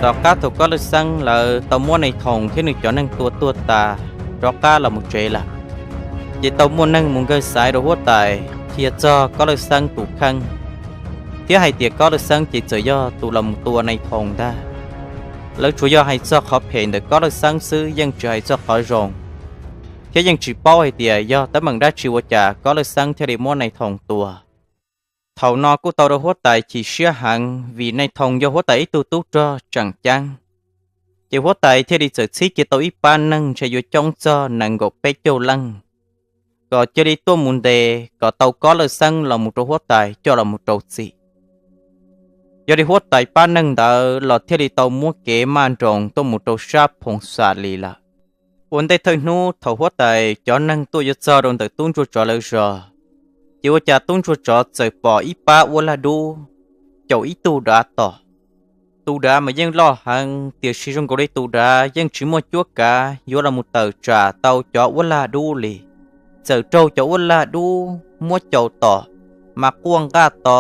Tom qab thaum Kob Lawj Xeeb lawv tau muab Nais Thoom thiab nws cov neeg tua tuag tas rov qab los mus tsev lawm, ces tau muaj neeg mus nkawg xaiv rau huab tais qhia txog Kob Lawj Xeeb tus kheej, thiab hais tias Kob Lawj Xeeb ces txawm yog tus los mus tua Nais Thoom ntag. Lawv tsuas yog hais txog qhov phem ntawm Kob Lawj Xeeb xwb, yeej tsis hais txog qhov zoo, thiab yeej tsis paub hais tias yog teeb meem dab tsi ua cas Kob Lawj Xeeb thiaj li muab Nais Thoom tua. Thaum no kuj tau rau huab tais chim siab heev vim Nais Thoom yog huab tais ib tug tub rog tseem ceeb, ces huab tais thiaj li txawm txhib kiag tau ib pab neeg ntshe yuav coob txog nees nkaum peb caug leej, kom cia li tuaj mus ntes kom tau Kob Lawj Xeeb los mus rau huab tais coj los mus rau txim. Yog li huab tais pab neeg ntawd los thiaj li tau muab kev maj nroos tuaj mus rau sab Phoos Xas Lis lawm. Ua ntej thawj hnub thaum huab tais cov neeg tuaj yuav txog rau ntawm tub ntsuag tsov lawv zos, ces ua cas tub ntsuag tsov txawm pom ib pab uab laj dub caum ib tug dav tom. Tus dav mas yeej loj heev, tiam sis zoo nkaus li tus dav yeej tsis muaj cuab kav yuav los mus tawm tsam tau cov uab laj dub li. Txawm raug cov uab laj dub muab caum tom, mas quaj nqaj to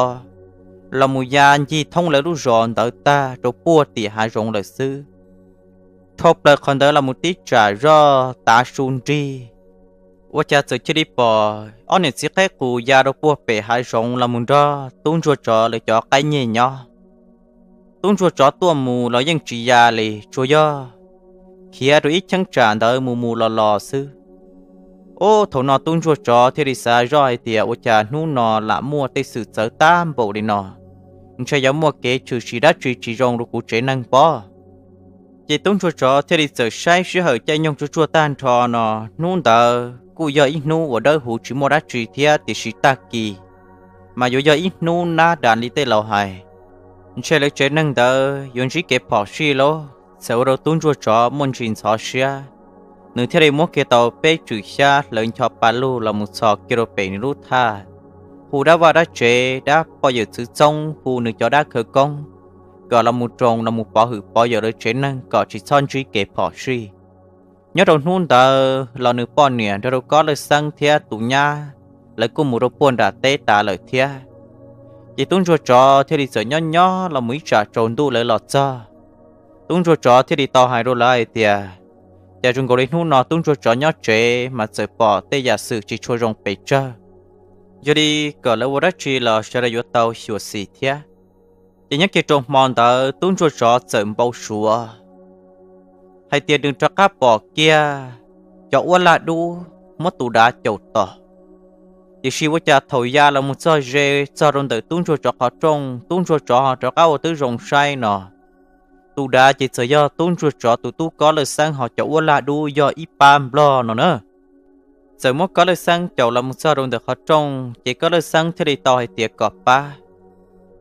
los mus ya ncig thoob lawv lub zos ntawd tag rau puag tim hav zoov lawm xwb. Dhau plaws qhov ntawd los mus tib tsam zoj tav su nrig, ua cas txawm cia li pom ob niam txiv qaib qus ya rau puag pem hav zoov los mus nrog tub ntsuag tsov lawv cov qaib nyeg nyob. Tub ntsuag tsov tuaj mus los yeej tsis ya li, tsuas yog khiav rau ib cheeb tsam ntawd mus mus los los xwb. Ub, thaum no tub ntsuag tsov thiaj li xav zoj hais tias ua cas hnub no lam muaj tej xwm txawv tag npaum li no, ntshe yuav muaj kev tshwm sim dab tsi tsis zoo rau kuv tsev neeg pob. Ces tub ntsuag tsov thiaj li txawm saib sij hawm caij nyoog tsuag tsuag tag nrho no, hnub ntawd kuj yog ib hnub uas dawb huv tsis muaj dab tsi thiab, tiam sis tag kis mas yuav yog ib hnub nab das li tej laus hais. Ntshe lawv tsev neeg ntawd yuav ntsib kev phom sij lauj. Txawm ua rau tub ntsuag tsov muaj ntsis ntxhov siab, nws thiaj li muab kiag tau peb tswm xyab hlawv ncho pa lug los mus txhos kiag rau pem nws lub thaj, hu dab vaj dab tsev, dab poj yawm txwv txoob, hu nws cov dab khawv koob kom los mus roos los mus pov hwm pov yawm lawv tsev neeg kom tsis txhob ntsib kev phom sij. Nyob rau hnub ntawd los nws poj niam nrog rau Kob Lawj Xeeb thiab tus nyab lawv kuj mus rau puag nram teb tas lawm thiab. Ces tub ntsuag tsov thiaj li txawm nyob nyob los mus ib tsam tsaus ntuj lawv los txog. Tub ntsuag tsov thiaj li tau hais rau lawv hais tias, cas zoo nkaus li hnub no tub ntsuag tsov nyob tsev mas txawm pom tej yam xwm tsis tshua zoo pes tsawg. Yog li kom lawv ua dab tsi los sawv daws yuav tau xyuam xim thiab. Ces nyob kiag rau hmo ntawd tub ntsuag tsov txawm npau suav hais tias nws rov qab pom kiag cov uab laj dub muab tus dav caum tom. Tiam sis ua cas thaum ya los mus txog ze txog rau ntawm tub ntsuag tsov qhov rooj, tub ntsuag tsov ho rov qab ua twb zoo saib no, tus dav ces txawm yog tub ntsuag tsov tus tub Kob Lawj Xeeb, ho cov uab laj dub yog ib pab nplog no na. Txawm muab Kob Lawj Xeeb caum los mus txog rau ntawm qhov rooj, ces Kob Lawj Xeeb thiaj li tau hais tias kom pab.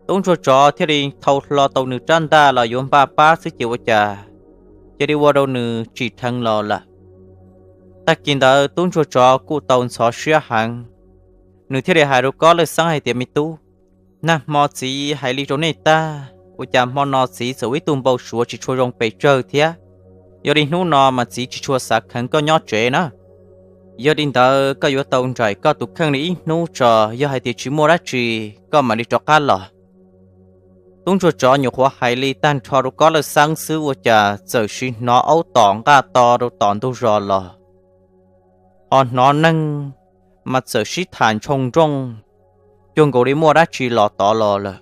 Tub ntsuag tsov thiaj li thau hlo tau nws rab ntaj los yuav npaj pab xwb ces ua cas cia li ua rau nws tsim dheev los lawm. Tag kis ntawd tub ntsuag tsov kuj tau ntxhov siab heev, nws thiaj li hais rau Kob Lawj Xeeb hais tias, me tub, nag hmo txiv hais li rau nej tag, ua cas hmo no txiv txawm ua ib tug npau suav tsis tshua zoo pes tsawg thiab. Yog li hnub no mas txiv tsis tshua xav kheev koj nyob tsev na. Yog li ntawd koj yuav tau nraim koj tus kheej li ib hnub tso, yog hais tias tsis muaj dab tsi koj mam li rov qab los. Tub ntsuag tsov nyuam qhuav hais li tag nrho rau Kob Lawj Xeeb xwb ua cas txawm sim hnov aub tom nqaj to rau tom ntug zos los. Ho hnov neeg mas txawm sib tham ntshoo nrooj, cuag nkaus li muaj dab tsi los tod los lawm.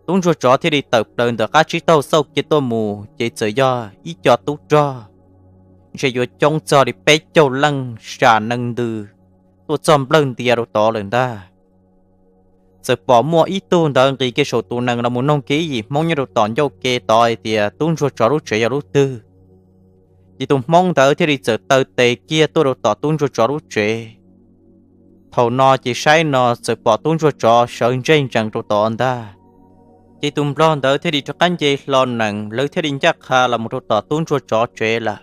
Tub ntsuag tsov thiaj li tawm plaws ntawm qab tsib taug xauj kiag tuaj mus ces txawm yog ib co tub rog, ntshe yuav coob txog li peb caug leej sam nees ntws tuaj txog nplawg ntia rau tod lawm ntag. Txawm pom muaj ib tug ntawd nqis kiag saum tus nees los mus noog kiag ib yim Hmoob nyob rau tom ncauj ke tod hais tias tub ntsuag tsov lub tsev yog lub twg. Ces tus Hmoob ntawd thiaj li txawm taw tes kiag tuaj rau tom tub ntsuag tsov lub tsev. Thaum no ces saib no txawm pom tub ntsuag tsov sawv ntseg ntsees rau tod ntag. Ces tus nplog ntawd thiaj li rov qab nce hlo nees, lawv thiaj li ncaj qha los mus rau tom tub ntsuag tsov tsev lawm.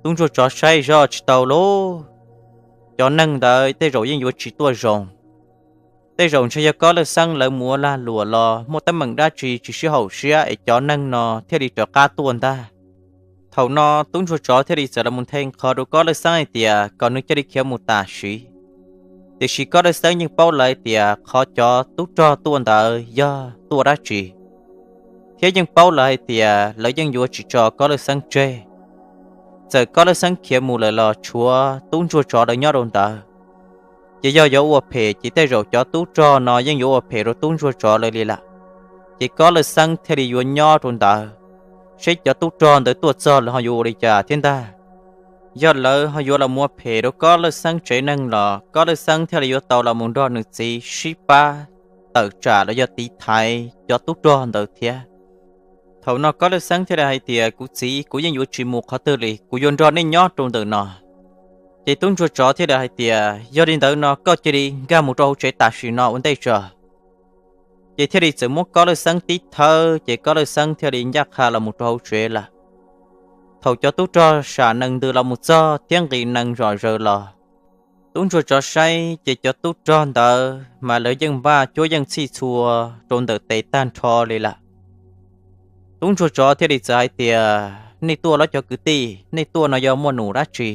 Tub ntsuag tsov saib zoj tsis tau lauj, cov neeg ntawd tej zaum yeej yuav tsis tuaj zoo. Tej zaum ntshe yog Kob Lawj Xeeb lawv mus ua lag luam los muaj teeb meem dab tsi tsis sib haum siab es cov neeg no thiaj li rov qab tuaj ntag. Thaum no tub ntsuag tsov thiaj li txawm los mus nthe qho rau Kob Lawj Xeeb hais tias kom nws cia li khiav mus tam sim. Tiam sis Kob Lawj Xeeb yeej paub lawm tias qhov cov tub rog tuaj ntawd yog tuaj dab tsi, thiab yeej paub lawm hais tias lawv yeej yuav tsis tso Kob Lawj Xeeb tseg. Txawm Kob Lawj Xeeb khiav mus lawm los tshuav tub ntsuag tsov lawv nyob rau ntawd, ces yog yuav ua phem ces tej zaum cov tub rog no yeej yuav ua phem rau tub ntsuag tsov lawv li lawm. Ces Kob Lawj Xeeb thiaj li yuav nyob rau ntawd, seb cov tub rog ntawd tuaj txog lawv ho yuav ua li cas thiab ntag. Yog lawv ho yuav los ua phem rau Kob Lawj Xeeb tsev neeg los Kob Lawj Xeeb thiaj li yuav tau los mus nrog nws txiv sib pab tawm tsam los yog tiv thaiv cov tub rog ntawd thiab. Thaum no Kob Lawj Xeeb thiaj li hais tias, kuv txiv, kuv yeej yuav tsis mus qhov twg li, kuv yuav nrog nej nyob rau ntawm no. Ces tub ntsuag tsov thiaj li hais tias, yog li ntawd no koj cia li nkag mus rau hauv tsev tam sim no ua ntej tso. Ces thiaj li txawm muab Kob Lawj Xeeb tib thawb, ces Kob Lawj Xeeb thiaj li ncaj qha los mus rau hauv tsev lawm. Thaum cov tub rog sam nees ntws los mus txog thiab nqis nees zom zaws los, tub ntsuag tsov saib ces cov tub rog ntawd mas lawv yeej npaj cuab yeej txhij txhua rau ntawm tes tag nrho li lawm. Tub ntsuag tsov thiaj li txawm hais tias, nej tuaj los cov kwv tij, nej tuaj no yog muaj num dab tsi?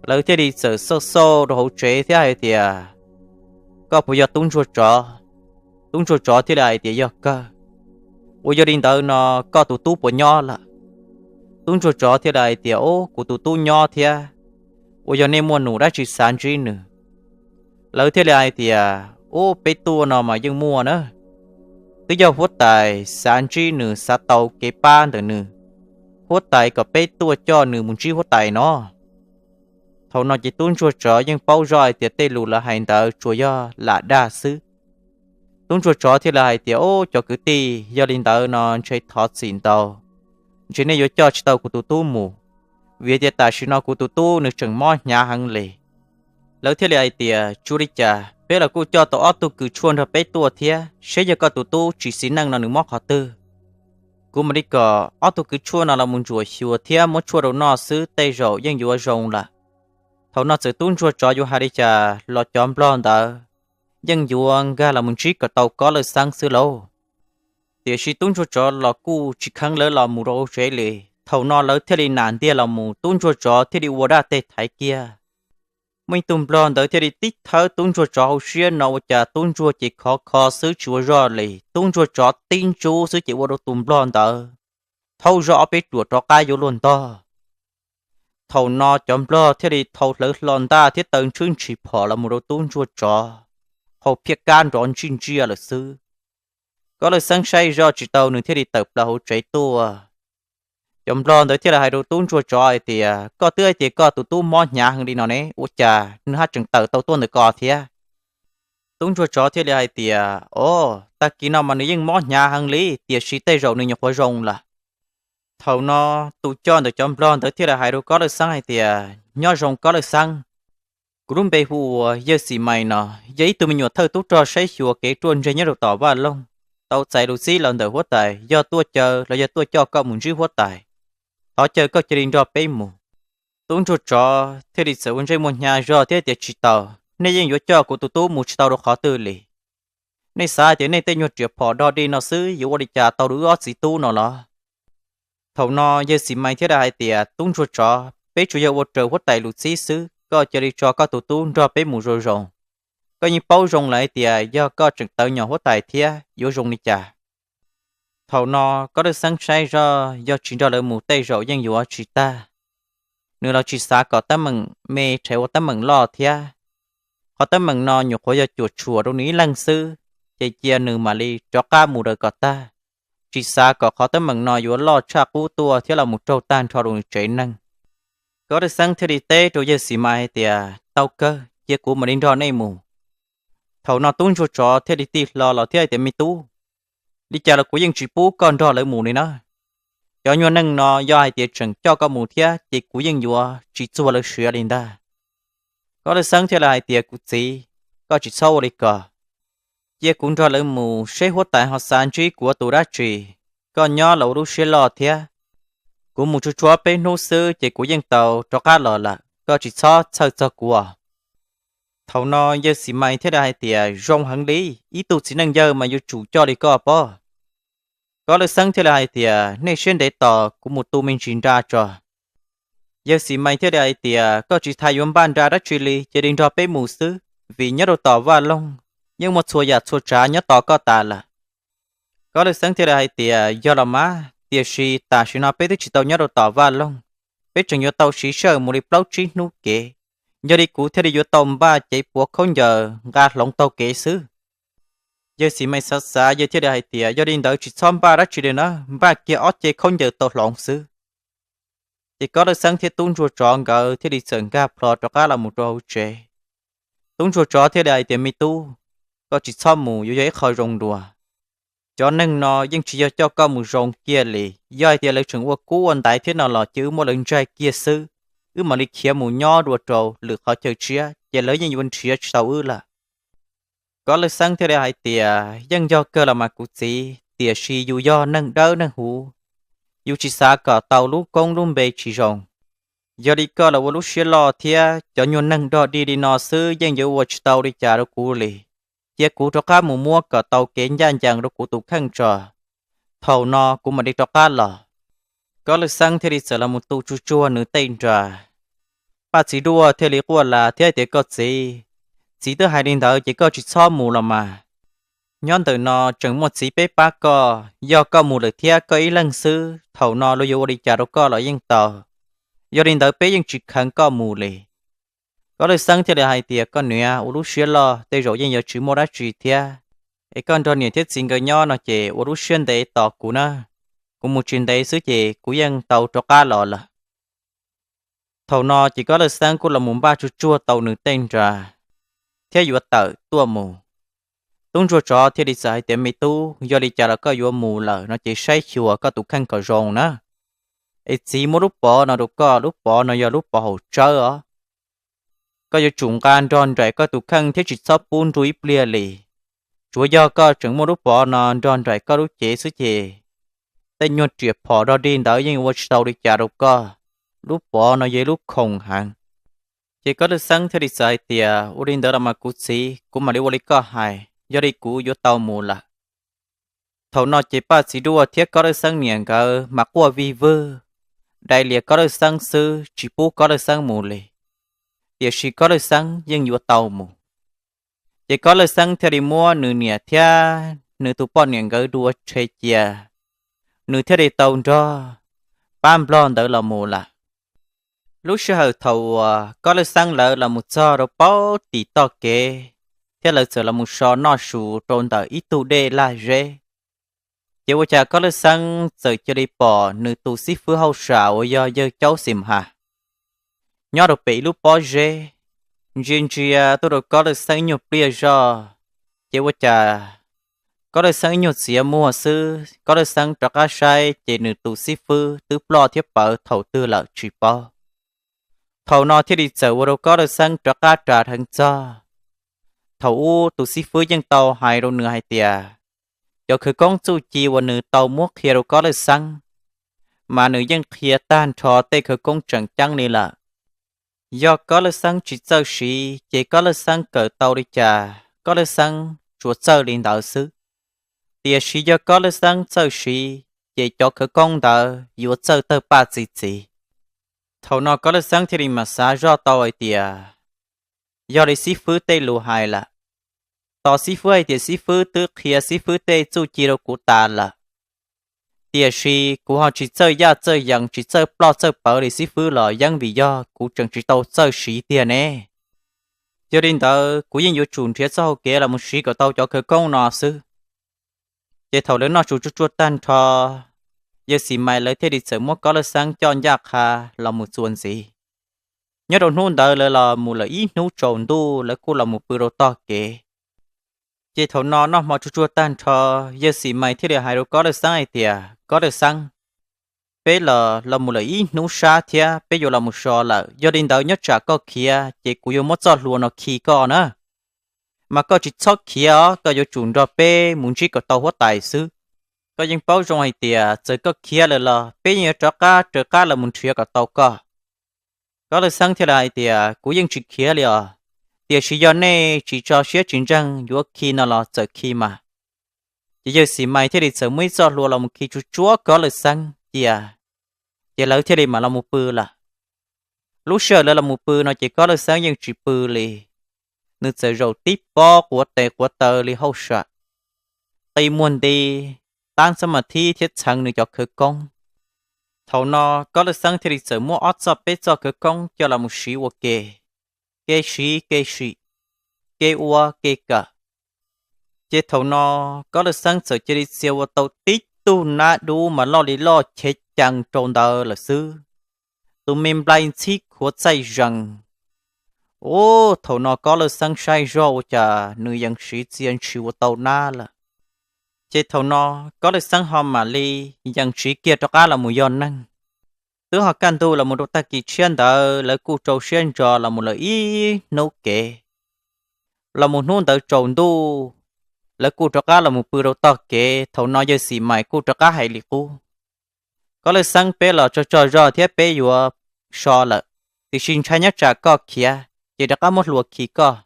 Lawv thiaj li txawm xauj xauj rau hauv tsev thiab hais tias, koj puas yog tub ntsuag tsov? Tub ntsuag tsov thiaj li hais tias, yog kawg. Ua yog li ntawd no koj tus tub puas nyob lawm? Tub ntsuag tsov thiaj li hais tias, ub, kuv tus tub nyob thiab. Ua yog nej muaj num dab tsi xav ntsib nws? Lawv thiaj li hais tias, ub, peb tuaj no mas yeej muaj na. Twb yog huab tais xav ntsib nws, xav tau kev pab ntawm nws, huab tais kom peb tuaj coj nws mus ntsib huab tais no. Thaum no ces tub ntsuag tsov yeej paub zoj hais tias tej lus lawv hais ntawd tsuas yog lam dag xwb. Tub ntsuag tsov thiaj li hais tias, ub, cov kwv tij, yog li ntawd no ntshe thov txim ntau, ntshe nej yuav coj tsis tau kuv tus tub mus, vim tias tam sim no kuv tus tub nws tseem mob hnyav heev li. Lawv thiaj li hais tias, tsis ua li cas, peb los kuj coj tau ob tug kws tshuaj nrog peb tuaj thiab, seb yog koj tus tub tsis xis neej no nws mob qhov twg. Kuv mam li kom ob tug kws tshuaj no los mus ntsuam xyuas thiab muab tshuaj rau noj xwb tej zaum yeej yuav zoo lawm. Thaum no txawm tub ntsuag tsov yuav hais li cas los cov nplog ntawd yeej yuav nkag los mus ntsib kom tau Kob Lawj Xeeb xwb lauj. Tiam sis tub ntsuag tsov los kuj tsis kheev lawv los mus rau hauv tsev li. Thaum no lawv thiaj li nam ntiag los mus, tub ntsuag tsov thiaj li ua dab teg thaiv kiag. Muaj ib tug nplog ntawd thiaj li tib thawb tub ntsuag tsov hauv siab no ua cas tub ntsuag ces khov kho xwb tsis ua zog li, tub ntsuag tsov tib ntsub xwb ces ua rau tus nplog ntawd thaub zog ob peb ruam rov qab yuav luag ntog. Thaum no cov nplog thiaj li thau hlawv hlo ntaj thiab taw ntshwb ntshis phom los mus rau tub ntsuag tsov, qhov phiaj kab nrov ntsij ntsiaj lawm xwb. Kob Lawj Xeeb saib zoj tsis tau nws thiaj li tawm plaws hauv tsev tuaj. Cov nplog ntawd thiaj li hais rau tub ntsuag tsov hais tias, koj twb hais tias koj tus tub mob hnyav heev li no ne, ua cas nws haj tseem tawm tau tuaj ntawm ko thiab? Tub ntsuag tsov thiaj li hais tias, o, tag kis no mas nws yeej mob hnyav heev li, tiam sis tej zaum nws nyuam qhuav zoo lawm. Thaum no tus coj ntawm cov nplog ntawd thiaj li hais rau Kob Lawj Xeeb hais tias, nyob zoo Kob Lawj Xeeb, kuv lub npe hu ua Yawg Xim Mais no, yog ib tug me nyuam thawj tub rog saib xyuas kev ruaj ntseg nyob rau tom Vaj Loog, tau txais lus txib los ntawm huab tais yog tuaj caw los yog tuaj coj koj mus ntsib huab tais. Thov caw koj cia li nrog peb mus. Tub ntsuag tsov thiaj li txawm ua ntsej muag hnyav zog thiab tias, tsis tau, nej yeej yuav coj kuv tus tub mus tsis tau rau qhov twg li. Nej xav tias nej tej nyuag riam phom dog dig no xwb yuav ua li cas tau rau wb ob txiv tub no los? Thaum no Yawg Xim Mais thiaj li hais tias, tub ntsuag tsov, peb tsuas yog ua raws huab tais lus txib xwb, koj cia li tso koj tus tub nrog peb mus zoo zoo. Koj yeej paub zoo lawm hais tias yog koj tseem tawv nyom huab tais thiab yuav zoo li cas. Thaum no Kob Lawj Xeeb saib zoj yog tsis nrog lawv mus tej zaum yeej yuav tsis tag. Nws los tsis xav kom teeb meem me rhe ua teeb meem loj thiab. Qhov teeb meem no nyuam qhuav yog cuam tshuam rau nws ib leeg xwb, ces cia nws mam li rov qab mus daws kom tag, tsis xav kom qhov teeb meem no yuav loj tshaj qub tuaj thiab los mus raug tag nrho rau nws tsev neeg. Kob Lawj Xeeb thiaj li teb rau Yawg Xim Mais hais tias, tau kawg, cia kuv mam li nrog nej mus. Thaum no tub ntsuag tsov thiaj li tig hlo los thiab hais tias, me tub, li cas los kuv yeej tsis pub koj nrog lawv mus li na. Cov nyuag neeg no yog hais tias tseem coj koj mus thiab ces kuv yeej yuav tsis txuag lawv siav li ntag. Kob Lawj Xeeb thiaj li hais tias, kuv txiv, koj tsis txhob ua li ko. Cia kuv nrog lawv mus seb huab tais ho xav ntsib kuv ua tus dab tsi. Koj nyob los ua lub siab loj thiab. Kuv mus tsuag tsuag peb hnub xwb ces kuv yeej tau rov qab los lawm, koj tsis txhob txhawj txog kuv. Thaum no Yawg Xim Mais thiaj li hais tias, zoo heev li, ib tug txiv neej yawg mas yuav tsum coj li koj pob. Kob Lawj Xeeb thiaj li hais tias, nej siab ntev tos, kuv mus tu me ntsis nra tso. Yawg Xim Mais thiaj li hais tias, koj tsis tas yuav npaj nra dab tsi li, cia li nrog peb mus xwb, vim nyob rau tom Vaj Loog yeej muaj txhua yam txhua tsav nyob tos koj tas lawm. Kob Lwj Xeeb thiaj li hais tias, Yog los mas, tiam sis tam sim no peb twb tsis tau nyob rau tom vaj loog, peb tseem yuav tau siv sij hawm mus li plaub tsib hnub kev. Yog li kuv thiaj li yuav tau npaj cev puav khaub ncaws nqa hloov taug kev xwb. Yawg Xim Mais xav xav, yawg thiaj li hais tias, Yog li ntawd tsis txhob npaj dab tsi li na, npaj kiag ob ce khaub ncaws tau hloov xwb. Ces Kob Lwj Xeeb thiab tub ntsuag tsov nkawd thiaj li txawm nkag plho rov qab los mus rau hauv tsev. Tub ntsuag tsov thiaj li hais tias, Me tub, koj tsis txhob mus, yuav yog ib qho zoo dua. Cov neeg no yeej tsis yog coj koj mus zoo kiag li. Yog hais tias lawv tseem ua kub ua ntaiv thiab no los cia wb muab lawv ntsaig kiag xwb, wb mam li khiav mus nyob dua rau lwm qhov chaw tshiab, ces lawv yeej yuav nrhiav tsis tau wb lawm. Kob Lwj Xeeb thiaj li hais tias, Yeej yog kawg los mas kuv txiv, tiam sis yus yog neeg dawb neeg huv, yus tsis xav kom tau lub koob lub npe tsis zoo. Yog li koj los ua lub siab loj thiab, cov nyuag neeg dog dig li no xwb yeej yuav ua tsis tau li cas rau kuv li. Cia kuv rov qab mus muab kom tau kev ncaj ncees rau kuv tus kheej tso, thaum no kuv mam li rov qab los. Kob Lwj Xeeb thiaj li txawm los mus tu tsuag tsuag nws tej nra. Paj Txiv Duaj thiaj li quaj las thiab tias, Koj txiv, txiv twb hais li ntawd ces koj tsis txhob mus los mas. Nyob ntawm no tseem muaj txiv peb pab koj, yog koj mus lawm thiab koj ib leeg xwb, thaum no luag yuav ua li cas rau koj los yeej tau. Yog li ntawd peb yeej tsis kheev koj mus li. Kob Lwj Xeeb thiaj li hais tias, Koj niam, ua lub siab loj, tej zaum yeej yuav tsis muaj dab tsi thiab. Es koj nrog niam thiab txiv nkawd nyob no ces ua lub siab ntev tos kuv na. Kuv mus tsis ntev xwb ces kuv yeej tau rov qab los lawm. Thaum no ces Kob Lwj Xeeb kuj los mus npaj tsuag tsuag tau nws tej nra thiab yuav tawm tuaj mus. Tub ntsuag tsov thiaj li txawm hais tias, Me tub, yog li cas los koj yuav mus lawm no ces saib xyuas koj tus kheej kom zoo na. Es txiv muab lub pov no rau koj, lub pov no yog lub pov haum tsawb os. Koj yuav tsum nqa nrog nraim koj tus kheej thiab tsis txhob pub nrug ib pliag li. Tsuav yog koj tseem muaj lub pov no nrog nraim koj lub cev xwb ces tej nyuag riam phom dog dig ntawd yeej ua tsis tau li cas rau koj. Lub pov no yog ib lub khoom heev. Ces Kob Lwj Xeeb thiaj li txawm hais tias, Ua li ntawd los mas kuv txiv, kuv mam li ua li koj hais, yog li kuv yuav tau mus lawm. Thaum no ces Paj Txiv Duaj thiab Kob Lwj Xeeb niam nkawd mas quaj vig vwg, dai lias Kob Lwj Xeeb xwb tsis pub Kob Lwj Xeeb mus li. Tiam sis Kob Lwj Xeeb yeej yuav tau mus. Ces Kob Lwj Xeeb thiaj li muab nws niam thiab nws tus poj niam nkawd dua rhe cia, nws thiaj li tau nrog pab nplog ntawd los mus lawm. Lub sij hawm thaum uas Kob Lwj Xeeb lawv los mus txog rau paub tim toj kev thiab lawv txawm los mus so noj su rau ntawm ib tug dej laj zeb, ces ua cas Kob Lwj Xeeb txawm cia li pom nws tus xib fwb hauj sam uas yog yawg Caub Xim Has nyob rau pem ib lub pob zeb, ntsia ntsia tuaj rau Kob Lwj Xeeb ib nyuag pliag zog. Ces ua cas Kob Lwj Xeeb ib nyuag txiav muag xwb, Kob Lwj Xeeb rov qab saib ces nws tus xib fwb twb ploj thiab pawv thaum twg lawm tsis paub. Thaum no thiaj li txawm ua rau Kob Lwj Xeeb rov qab ras dheev txog. Thaum ub tus xib fwb yeej tau hais rau nws hais tias, cov khawv koob txuj ci uas nws tau muab qhia rau Kob Lwj Xeeb, mas nws yeej qhia tag nrho tej khawv koob tseem ceeb li lawm. Yog Kob Lwj Xeeb tsis txawj siv ces Kob Lwj Xeeb kawm tau li cas Kob Lwj Xeeb tsuas txawj li ntawd xwb. Tiam sis yog Kob Lwj Xeeb txawj siv, ces cov khawv koob ntawd yuav txawj tawg paj txi txiv. Thaum no Kob Lwj Xeeb thiaj li mam xav zoj tau hais tias, yog li xib fwb tej lus hais lawm. Tos xib fwb hais tias xib fwb twb qhia xib fwb tej txuj ci rau kuv tas lawm, tiam sis kuv ho tsis txawj yaj txawj yees, tsis txawj ploj txawj pawv li xib fwb los yeej vim yog kuv tseem tsis tau txawj siv tiag ne. Yog li ntawd kuv yeej yuav tsum nrhiav txoj hau kev los mus siv kom tau cov khawv koob no xwb. Ces thaum lawv noj su tsuag tsuag tag nrho, yawg Xim Mais lawv thiaj li txawm muab Kob Lwj Xeeb coj ncaj qha los mus txuas ntxiv. Nyob rau hnub ntawd lawv los mus lawm ib hnub tsaus ntuj, lawv kuj los mus pw rau tog kev. Ces thaum no noj hmo tsuag tsuag tag nrho, yawg Xim Mais thiaj li hais rau Kob Lwj Xeeb hais tias, Kob Lwj Xeeb, peb los los mus lawm ib hnub sab thiab peb yuav los mus so lawm, yog li ntawd nyob tsam koj khiav ces kuv yuav muab txoj hlua no khi koj na. Mas koj tsis txhob khiav os, koj yuav tsum nrog peb mus ntsib kom tau huab tais xwb. Koj yeej paub zoo hais tias txawm koj khiav lawm los peb yeej yuav rov qab raws qab los mus nrhiav kom tau koj. Kob Lwj Xeeb thiaj li hais tias, kuv yeej tsis khiav li os, tiam sis yog nej tsis tso siab tsis ntseeg yuav khi no los txawm khi mas. Ces yawg Xim Mais thiaj li txawm muab ib txoj hlua los mus khi tsuag tsuag Kob Lwj Xeeb cia, ces lawv thiaj li mam los mus pw lawm. Lub sij hawm lawv los mus pw no ces Kob Lwj Xeeb yeej tsis pw li, nws txawm zaum tib pob quav tes quav taw li hauj sam, qi muag nti, tab xab mas thib thiab txheev nws cov khawv koob. Thaum no Kob Lawj Xeeb thiaj li txawm muab ob txoj peb txoj khawv koob coj los mus siv ua ke, kev siv kev sim, kev ua kev kawm. Ces thaum no Kob Lawj Xeeb txawm cia li txia ua tau tib tug nab dub mas loj li loj chev cees rau ntawd lawm xwb. Tus me nplai ntxhib khuav txaij zees. Ub, thaum no Kob Lawj Xeeb saib zog ua cas nws yeej siv txia ntshis ua tau nab lawm. Ces thaum no Kob Lawj Xeeb ho mam li yees siv kiag rov qab los mus yog neeg. Twb ho kaj ntug los mus rau tag kis tshiab ntawd lawv kuj rau siab ntso los mus lawm ib hnub kev, los mus hnub ntawd tsaus ntuj, lawv kuj rov qab los mus pw rau tog kev. Thaum no yawg Xim Mais kuj rov qab hais li qub, Kob Lawj Xeeb, peb los tsaug tsaug zog thiab peb yuav so lawm, tiam sis ntshai nyob tsam koj khiav ces rov qab muab hlua khi koj.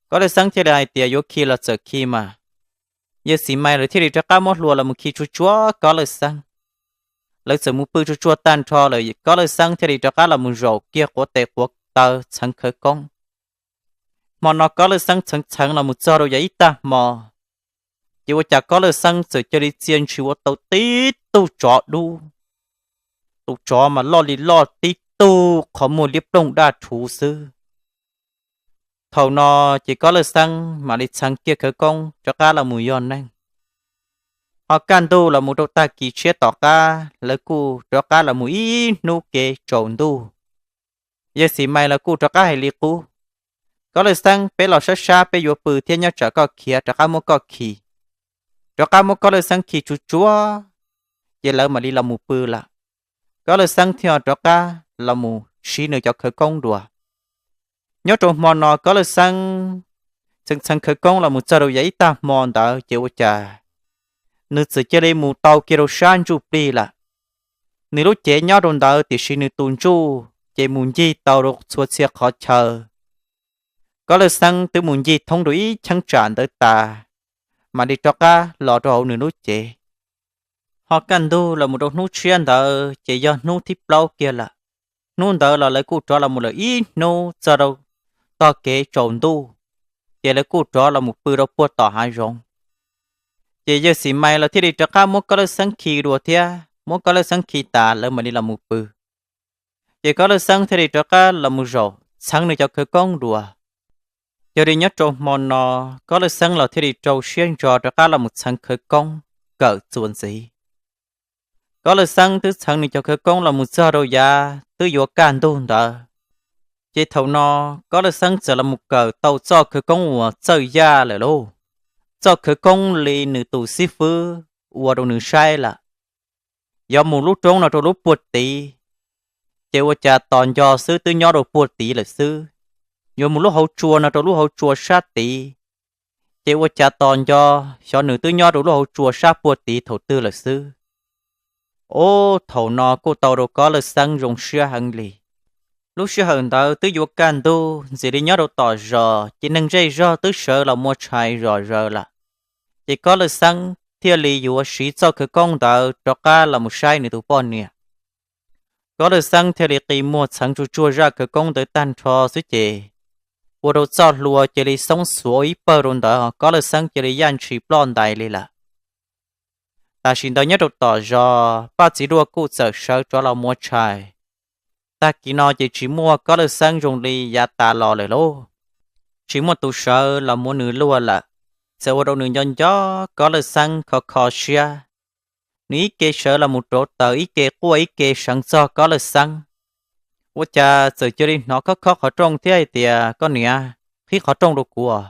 Kob Lawj Xeeb thiaj li hais tias yuav khi los txawm khi mas. Yawg Xim Mais lawv thiaj li rov qab muab hlua los mus khi tsuag tsuag Kob Lawj Xeeb. Lawv txawm mus pw tsuag tsuag tag nrho lawm, Kob Lawj Xeeb thiaj li rov qab los mus zaum kiag quav tes quav taw txheev khawv koob. Hmo no Kob Lawj Xeeb txheev txheev los mus txog rau yav ib tag hmo, ces ua cas Kob Lawj Xeeb txawm cia li txia ntshis ua tau tib tug tsov dub. Tus tsov mas loj li loj tib tug qhov muag liab ploog daj rhuv xwb. Thaum no ces Kob Lawj Xeeb mam li txheev kiag khawv koob rov qab los mus yog neeg. Ho kaj ntug los mus rau tag kis tshiab tom qab lawv kuj rov qab los mus ib hnub kev tsaus ntuj. Yawg Xim Mais lawv kuj rov qab hais li qub, Kob Lawj Xeeb, peb los sab sab peb yuav pw thiab nyob tsam koj khiav rov qab muab koj khi. Rov qab muab Kob Lawj Xeeb khi tsuag tsuag, ces lawv mam li los mus pw lawm. Kob Lawj Xeeb thiaj rov qab los mus siv nws cov khawv koob dua. Nyob rau hmo no Kob Lawj Xeeb txheev txheev khawv koob los mus txog rau yav ib tag hmo ntawd ces ua cas nws txawm cia li mus tau kiag rau sab ntsuj plig lawm. Nws lub cev nyob rau ntawd tiam sis nws tus ntsuj ces mus ncig tau rau txhua txhia qhov chaw. Kob Lawj Xeeb twb mus ncig thoob rau ib cheeb tsam ntawd tas, mam li rov qab los rau hauv nws lub cev. Ho kaj ntug los mus rau hnub tshiab ntawd ces yog hnub thib plaub kiag lawm. Hnub ntawd los lawv kuj rov los mus lawm ib hnub txog rau tog kev tsaus ntuj, ces lawv kuj rov los mus pw rau puag tom hav zoov. Ces yawg Xim Mais los thiaj li rov qab muab Kob Lawj Xeeb khi dua thiab, muab Kob Lawj Xeeb khi tas lawv mam li los mus pw. Ces Kob Lawj Xeeb thiaj li rov qab los mus zaum txheev nws cov khawv koob dua. Yog li nyob rau hmo no Kob Lawj Xeeb los thiaj li rau siab ntso rov qab los mus txheev khawv koob kawm txuas ntxiv. Kob Lawj Xeeb twb txheev nws cov khawv koob los mus txog rau yav twb yuav kaj ntug ntawd, ces thaum no Kob Lawj Xeeb txawm los mus kawm tau txoj khawv koob uas txawj yaj lawm lauj. Txoj khawv koob li nws tus xib fwb ua rau nws saib lawm. Yuav mus lub roob no rau lub puag tid, ces ua cas tos nco xwb twb nyob rau puag tid lawm xwb. Yuav mus lub hauv tsua no rau lub hauv tsua sab tid, ces ua cas tos nco xyov nws twb nyob rau lub hauv tsua sab puag tid thaum twg lawm xwb. Ub, thaum no kuj tau rau Kob Lawj Xeeb zoo siab heev li. Lub sij hawm ntawd twb yuav kaj ntug ntxim li nyob rau tom zos, ces neeg zej zog twb sawv los muab tshais zom zaws lawm. Ces Kob Lawj Xeeb thiaj li yuav siv txoj khawv koob ntawd rov qab los mus saib nws tus poj niam. Kob Lawj Xeeb thiaj li qi muag txheev tsuag tsuag zaj khawv koob ntawd tag nrho xwb ces ua rau txoj hlua cia li xoob xuav ib pawg rau ntawd, Kob Lawj Xeeb cia li yaj ntshis ploj ntais li lawm. Tam sim ntawd nyob rau tom zos Paj Txiv Duaj kuj txawm sawv rov los muab tshais. Tag kis no ces tsis muaj Kob Lawj Xeeb zoo li yav tas los lawm lauj. Tsis muaj tus sawv los muab nws luaj lawm, txawm ua rau nws nco nco Kob Lawj Xeeb kho kho siab. Nws ib ke sawv los mus rauv taws, ib ke quaj ib ke seev txog Kob Lawj Xeeb. Ua cas txawm cia li hnov khob khob qhov rooj thiab hais tias, Koj niam, qhib qhov rooj rau kuv.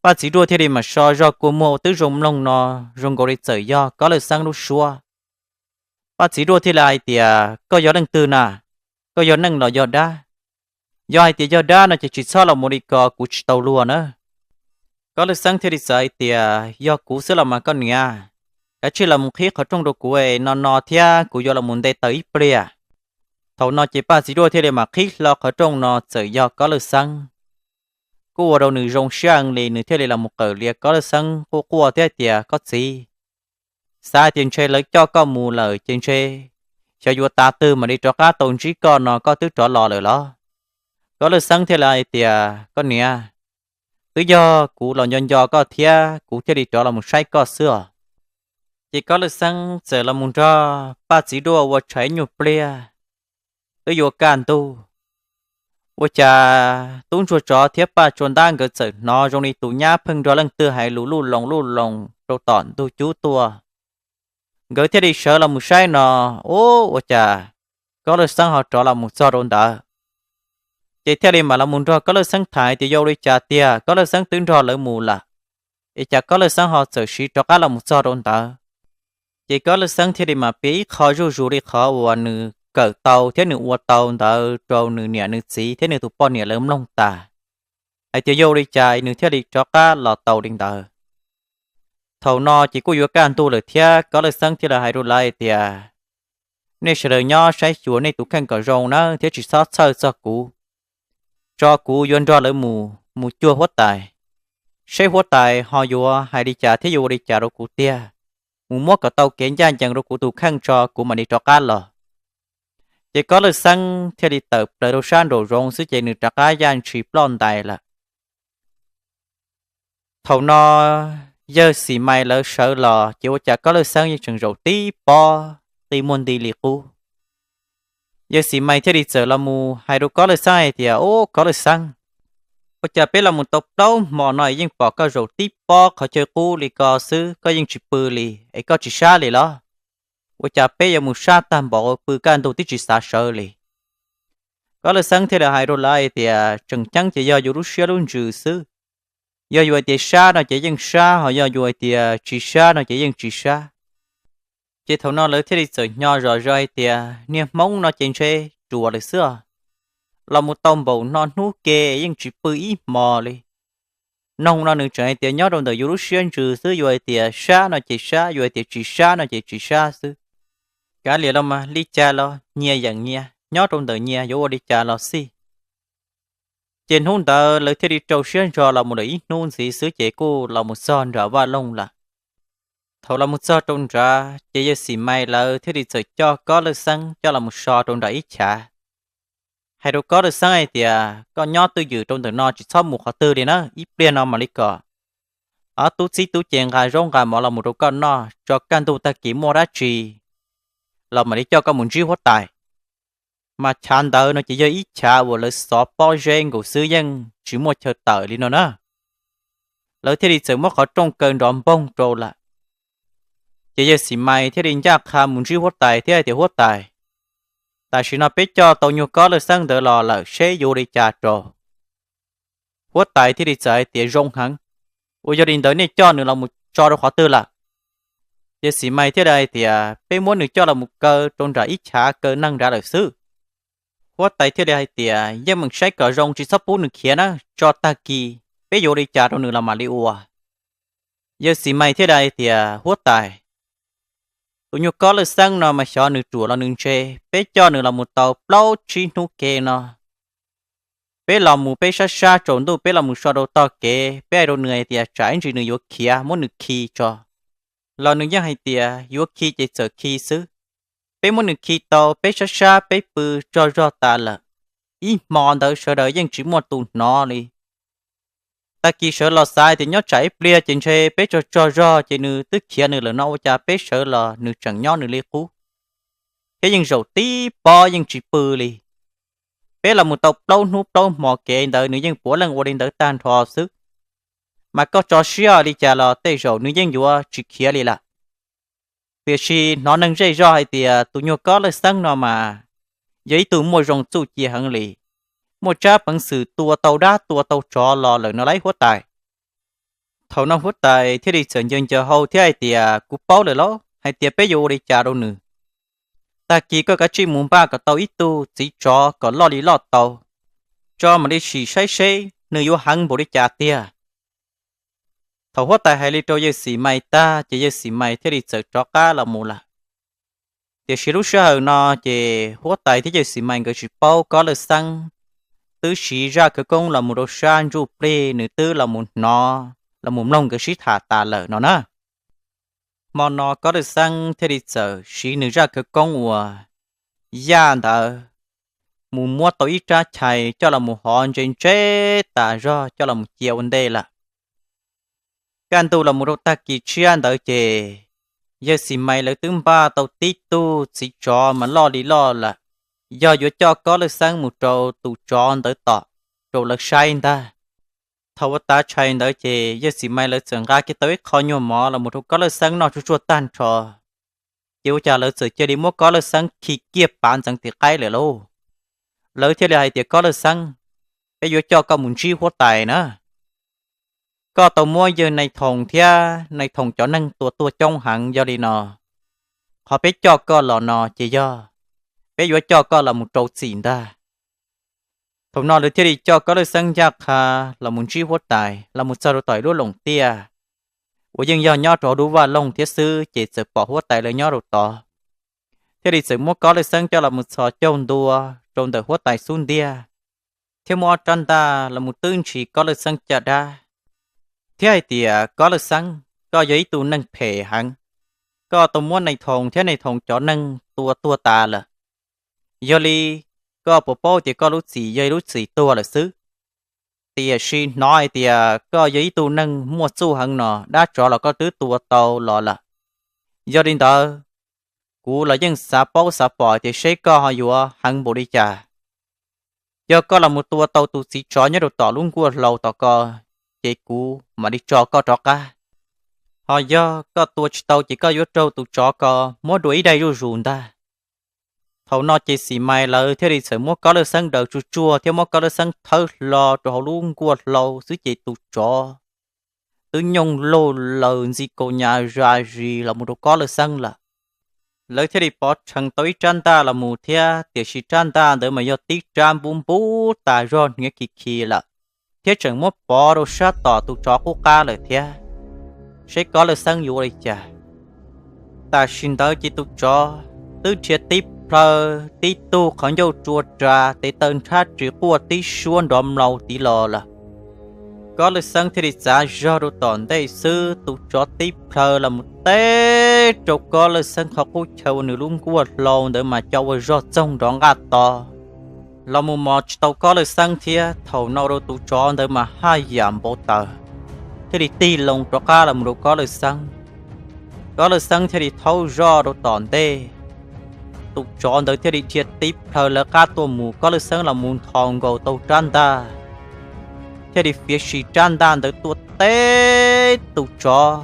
Paj Txiv Duaj thiaj li mam so zog kua muag ua twb zoo mloog no, zoo nkaus li txawm yog Kob Lawj Xeeb lub suab. Paj Txiv Duaj thiaj li hais tias, Koj yog leej twg na? Koj yog neeg los yog dab? Yog hais tias yog dab no ces tsis txhob los mus li ko, kuv tsis tau luag na. Kob Lawj Xeeb thiaj li txawm hais tias, Yog kuv xwb los mas koj niam, kav tsij los mus qhib qhov rooj rau kuv no no thiab kuv yuav los mus nte taws ib pliag. Thaum no ces Paj Txiv Duaj thiaj li mam qhib hlo qhov rooj no txawm yog Kob Lawj Xeeb. Kuj ua rau nws zoo siab heev li, nws thiaj li los mus qawm lias Kob Lawj Xeeb quaj quaj thiab tias, Koj txiv, xav hais tias ntshe lawv coj koj mus lawm ces ntshe xyov yuav tav twg mam li rov qab tau ntsib koj no koj twb rov los lawm los? Kob Lawj Xeeb thiaj li hais tias, Koj niam, twb yog kuv los nco nco koj thiab kuv thiaj li rov los mus saib koj xwb os. Ces Kob Lwj Xeeb txawm los mus nrog Paj Txiv Duaj ua tshais nyuag pliag, twb yuav kaj ntug, ua cas tub ntsuag tsov thiab Paj Tsua Ntab nkawd txawm hnov zoo li tus nyab pheej nrog leej twg hais lus luj loos luj loos rau tom ntug cub tuaj. Nkawd thiaj li sawv los mus saib no, ub, ua cas Kob Lwj Xeeb ho rov los mus txog rau ntawd. Ces thiaj li mam los mus nrog Kob Lwj Xeeb tham hais tias yog ua li cas tiag Kob Lwj Xeeb twb nrog lawv mus lawm, es cas Kob Lwj Xeeb ho txawm siv rov qab los mus txog rau ntawd. Ces Kob Lwj Xeeb thiaj li mam piav ib qho zuj zus li qhov uas nws kawm tau thiab nws ua tau ntawd rau nws niam nws txiv thiab nws tus poj niam lawv mloog tas, hais tias yog ua li cas nws thiaj li rov qab los tau li ntawd. Thaum no ces kuj yuav kaj ntug lawm thiab Kob Lwj Xeeb thiaj li hais rau lawv hais tias, nej sawv daws nyob saib xyuas nej tus kheej kom zoo nawb thiab tsis txhob txhawj txog kuv, tso kuv yuav nrog lawv mus mus cuag huab tais, seb huab tais ho yuav hais li cas thiab yuav ua li cas rau kuv tiag. Mus muab kom tau kev ncaj ncees rau kuv tus kheej tso kuv mam li rov qab los. Ces Kob Lwj Xeeb thiaj li tawm plaws rau sab nraum zoov xwb ces nws rov qab yaj ntshis ploj ntais lawm. Thaum no yawg Xim Mais lawv sawv los ces ua cas Kob Lwj Xeeb yeej tseem zaum tib pob qi muag nti li qub. Yawg Xim Mais thiaj li txawm los mus hais rau Kob Lwj Xeeb hais tias, ub, Kob Lwj Xeeb, ua cas peb los mus tau plaub hmo no es yeej pom koj zaum tib pob qhov chaw qub li ko xwb, koj yeej tsis pw li es koj tsis sab li los? Ua cas peb yuav mus sab tag npaum pw kaj ntug twb tsis xav sawv li? Kob Lwj Xeeb thiaj li hais rau lawv hais tias, tseem ceeb ces yog yus lub siab lub ntsws xwb. Yog yus hais tias sab no ces yeej sab, ho yog yus hais tias tsis sab no ces yeej tsis sab. Ces thaum no lawv thiaj li txawm hnyo zom zaws hais tias, niag Hmoob no ces ntshe ruam lawm xwb os, los mus tau npaum no hnub ke yeej tsis pw ib hmo li. Noog no nws tseem hais tias nyob rau ntawm yus lub siab ntsws xwb, yus hais tias sab no ces sab, yus hais tias tsis sab no ces tsis sab xwb. Kav liam los mas li cas los nyias yeem nyias, nyob rau ntawm nyias yuav ua li cas los xij. Ces hnub ntawd lawv thiaj li rau siab ntso los mus lawm ib hnub ntxiv xwb ces kuj los mus txog nram vaj loog lawm. Thaum los mus txog rau nrad ces yawg Xim Mais lawv thiaj li txawm coj Kob Lwj Xeeb coj los mus so rau nram ib chav, hais rau Kob Lwj Xeeb hais tias, koj nyob twj ywm rau ntawm no tsis txhob mus qhov twg li na, ib pliag no mam li kom ob tub txib tub ces nqa zaub nqa mov los mus rau koj noj, tso kaj ntug tag kis muaj dab tsi los mam li coj koj mus ntsib huab tais. Mas chav ntawd no ces yog ib chav uas lawv xov pob zeb nkaus xwb, yeej tsis muaj chaw tawm li no na. Lawv thiaj li txawm muab qhov rooj kaw nrov npoog rau lawm. Ces yawg Xim Mais thiaj li ncaj qha mus ntsib huab tais thiab hais tias, huab tais, tam sim no peb coj tau nyuag Kob Lwj Xeeb ntawd los lawm, seb yuav ua li cas rau. Huab tais thiaj li txawm hais tias, zoo heev, uas yog li ntawd nej coj nws los mus tso rau qhov twg lawm? Yawg Xim Mais thiaj li hais tias, peb muab nws coj los mus kaw rau nram ib chav kaw neeg nrad lawm xwb. Huab tais thiaj li hais tias, yeej meem saib kom zoo tsis txhob pub nws khiav na, tso tag kis peb yuav ua li cas rau nws los mam li ua. Yawg Xim Mais thiaj li hais tias, huab tais, tus nyuag Kob Lwj Xeeb no mas xyov nws ruam los nws ntse, peb coj nws los mus tau plaub tsib hnub ke no. Peb los mus peb sab sab tsaus ntuj peb los mus so rau tog kev, peb hais rau nws hais tias tsam ib ntsis nws yuav khiav muab nws khi tso, los nws yeej hais tias yuav khi ces txawm khi xwb. Peb muab nws khi tau peb sab sab peb pw tsaug zog tas lawm, ib hmo ntawd sawv daws yeej tsis muaj tus hnov li. Tag kis sawv los xav tias nyob tsam ib pliag ces ntshe peb tsaug tsaug zog ces nws twb khiav nws lawm no, ua cas peb sawv los nws tseem nyob nws li qub, thiab yeej zaum tib pob yeej tsis pw li. Peb los mus tau plaub hnub plaub hmo kev ntawd nws yeej puav leej ua li ntawd tag nrho xwb. Mas koj tso siab li cas los tej zaum nws yeej yuav tsis khiav li lawm. Tiam sis hnov neeg zej zog hais tias tus nyuag Kob Lwj Xeeb no mas yog ib tug muaj zoo txuj ci heev li, muaj tsab peev xwm tua tau dab tua tau tsov los lawm no lauj huab tais. Thaum no huab tais thiaj li txawm ncaws ncaws hau thiab hais tias, kuv paub lawm lauj, hais tias peb yuav ua li cas rau nws. Tag kis koj kav tsij mus npaj kom tau ib tug txiv tsov kom loj li loj tau, tso mam li sim saib seb nws yuav heev npaum li cas tiag. Thaum huab tais hais li rau yawg Xim Mais tag ces yawg Xim Mais thiaj li txawm rov qab los mus lawm. Tiam sis lub sij hawm no ces huab tais thiab yawg Xim Mais nkawd tsis paub Kob Lwj Xeeb twb siv zaj khawv koob los mus rau sab ntsuj plig, nws twb los mus hnov los mus mloog nkawd sib tham tas lawm no na. Hmo no Kob Lwj Xeeb thiaj li txawm siv nws zaj khawv koob uas yaj ntawd mus muab tau ib rab chais coj los mus hov ntse ntse tas zog coj los mus cia ua ntej lawm. Kaj ntug los mus rau tag kis tshiab ntawd ces Yawg Xis Mais lawv twb npaj tau tib tug txiv tsov mas loj li loj lawm, yog yuav coj Kob Lawj Xeeb mus rau tus tsov ntawd tom rau lawv saib ntag. Thaum ua tav tshais ntawd ces Yawg Xis Mais lawv txawm nqa kiag tau ib qho nyuag mov los mus rau Kob Lawj Xeeb noj tsuj tsuaj tag nrho. Ces ua cas lawv txawm cia li muab Kob Lawj Xeeb khi kiag pav ntxeev tim qaib lawm lauj. Lawv thiaj li hais tias, Kob Lawj Xeeb, peb yuav coj koj mus ntsib huab tais na. Koj tau muab yawg Nais Thoos thiab Nais Thoos cov neeg tua tuag coob heev, yog li no qhov peb coj koj los no ces yog peb yuav coj koj los mus rau txim ntag. Thaum no lawv thiaj li coj Kob Lawj Xeeb ncaj qha los mus ntsib huab tais, los mus txog rau tom ib lub loos tiaj uas yeej yog nyob rau hauv lub vaj loog thiab xwb, ces txawm pom huab tais lawv nyob rau tod, thiaj li txawm muab Kob Lawj Xeeb coj los mus txhos caug ntua rau ntawm huab tais xub ntiag, thiab muab ob rab ntaj los mus twb ntshis Kob Lawj Xeeb caj dab, thiab hais tias, Kob Lawj Xeeb, koj yog ib tug neeg phem heev, koj tau muab Nais Thoos thiab Nais Thoos cov neeg tua tuag tas lawm. Yog li, koj puas paub tias koj lub txim yog ib lub txim tuag lawm xwb? Tiam sis hnov hais tias koj yog ib tug neeg muaj txuj heev no, dab tsov los koj twb tua tau los lawm. Yog li ntawd, kuv los yeej xav paub xav pom tias seb koj ho yuav heev npaum li cas. Yog koj los mus tua tau tus txiv tsov nyob rau tom lub nkuaj hlau tom ko, ces kuv mam li tso koj rov qab. Ho yog koj tua tsis tau ces koj yuav raug tus tsov ko muab dua ib daim zuj zus ntag. Thaum no ces Xis Mais lawv thiaj li txawm muab Kob Lawj Xeeb daws tsuj tsuag thiab muab Kob Lawj Xeeb thawb hlo rau hauv lub nkuaj hlau xwb ces tus tsov twb nyooj laug laws ntxi kaus hniav zas zis los mus rau Kob Lawj Xeeb lawm. Lawv thiaj li pov rhees tau ib rab ntaj los mus thiab, tiam sis rab ntaj ntawd mas yog tib rab npub npub tas zog hniav khi khi lawm, thiab tseem muab pov rau sab tom tus tsov qub qab lawm thiab. Seb Kob Lawj Xeeb yuav ua li cas. Tam sim ntawd ces tus tsov twb dhia tib plhaw, tib tug qhov ncauj tsua ras, tes taw nrhab ris quaj tib suab nrov mlaus tid los lawm. Kob Lawj Xeeb thiaj li txav zog rau tom ntej xwb, tus tsov tib plhaw los mus teb rau Kob Lawj Xeeb qhov qub chaw uas nws lub nkuaj hlau ntawd mas co ua zog txoog nrov nqaj to los mus mos tsis tau Kob Lawj Xeeb thiab. Thaum no rau tus tsov ntawd mas haj yam npau taws, thiaj li tig loo rov qab los mus rau Kob Lawj Xeeb. Kob Lawj Xeeb thiaj li thaub zoj rau tom ntej, tus tsov ntawd thiaj li dhia tib plhaw lawv qab tuaj mus, Kob Lawj Xeeb los mus nthos nkaus tau rab ntaj, thiaj li fiav sis rab ntaj ntawd tuaj teb tus tsov,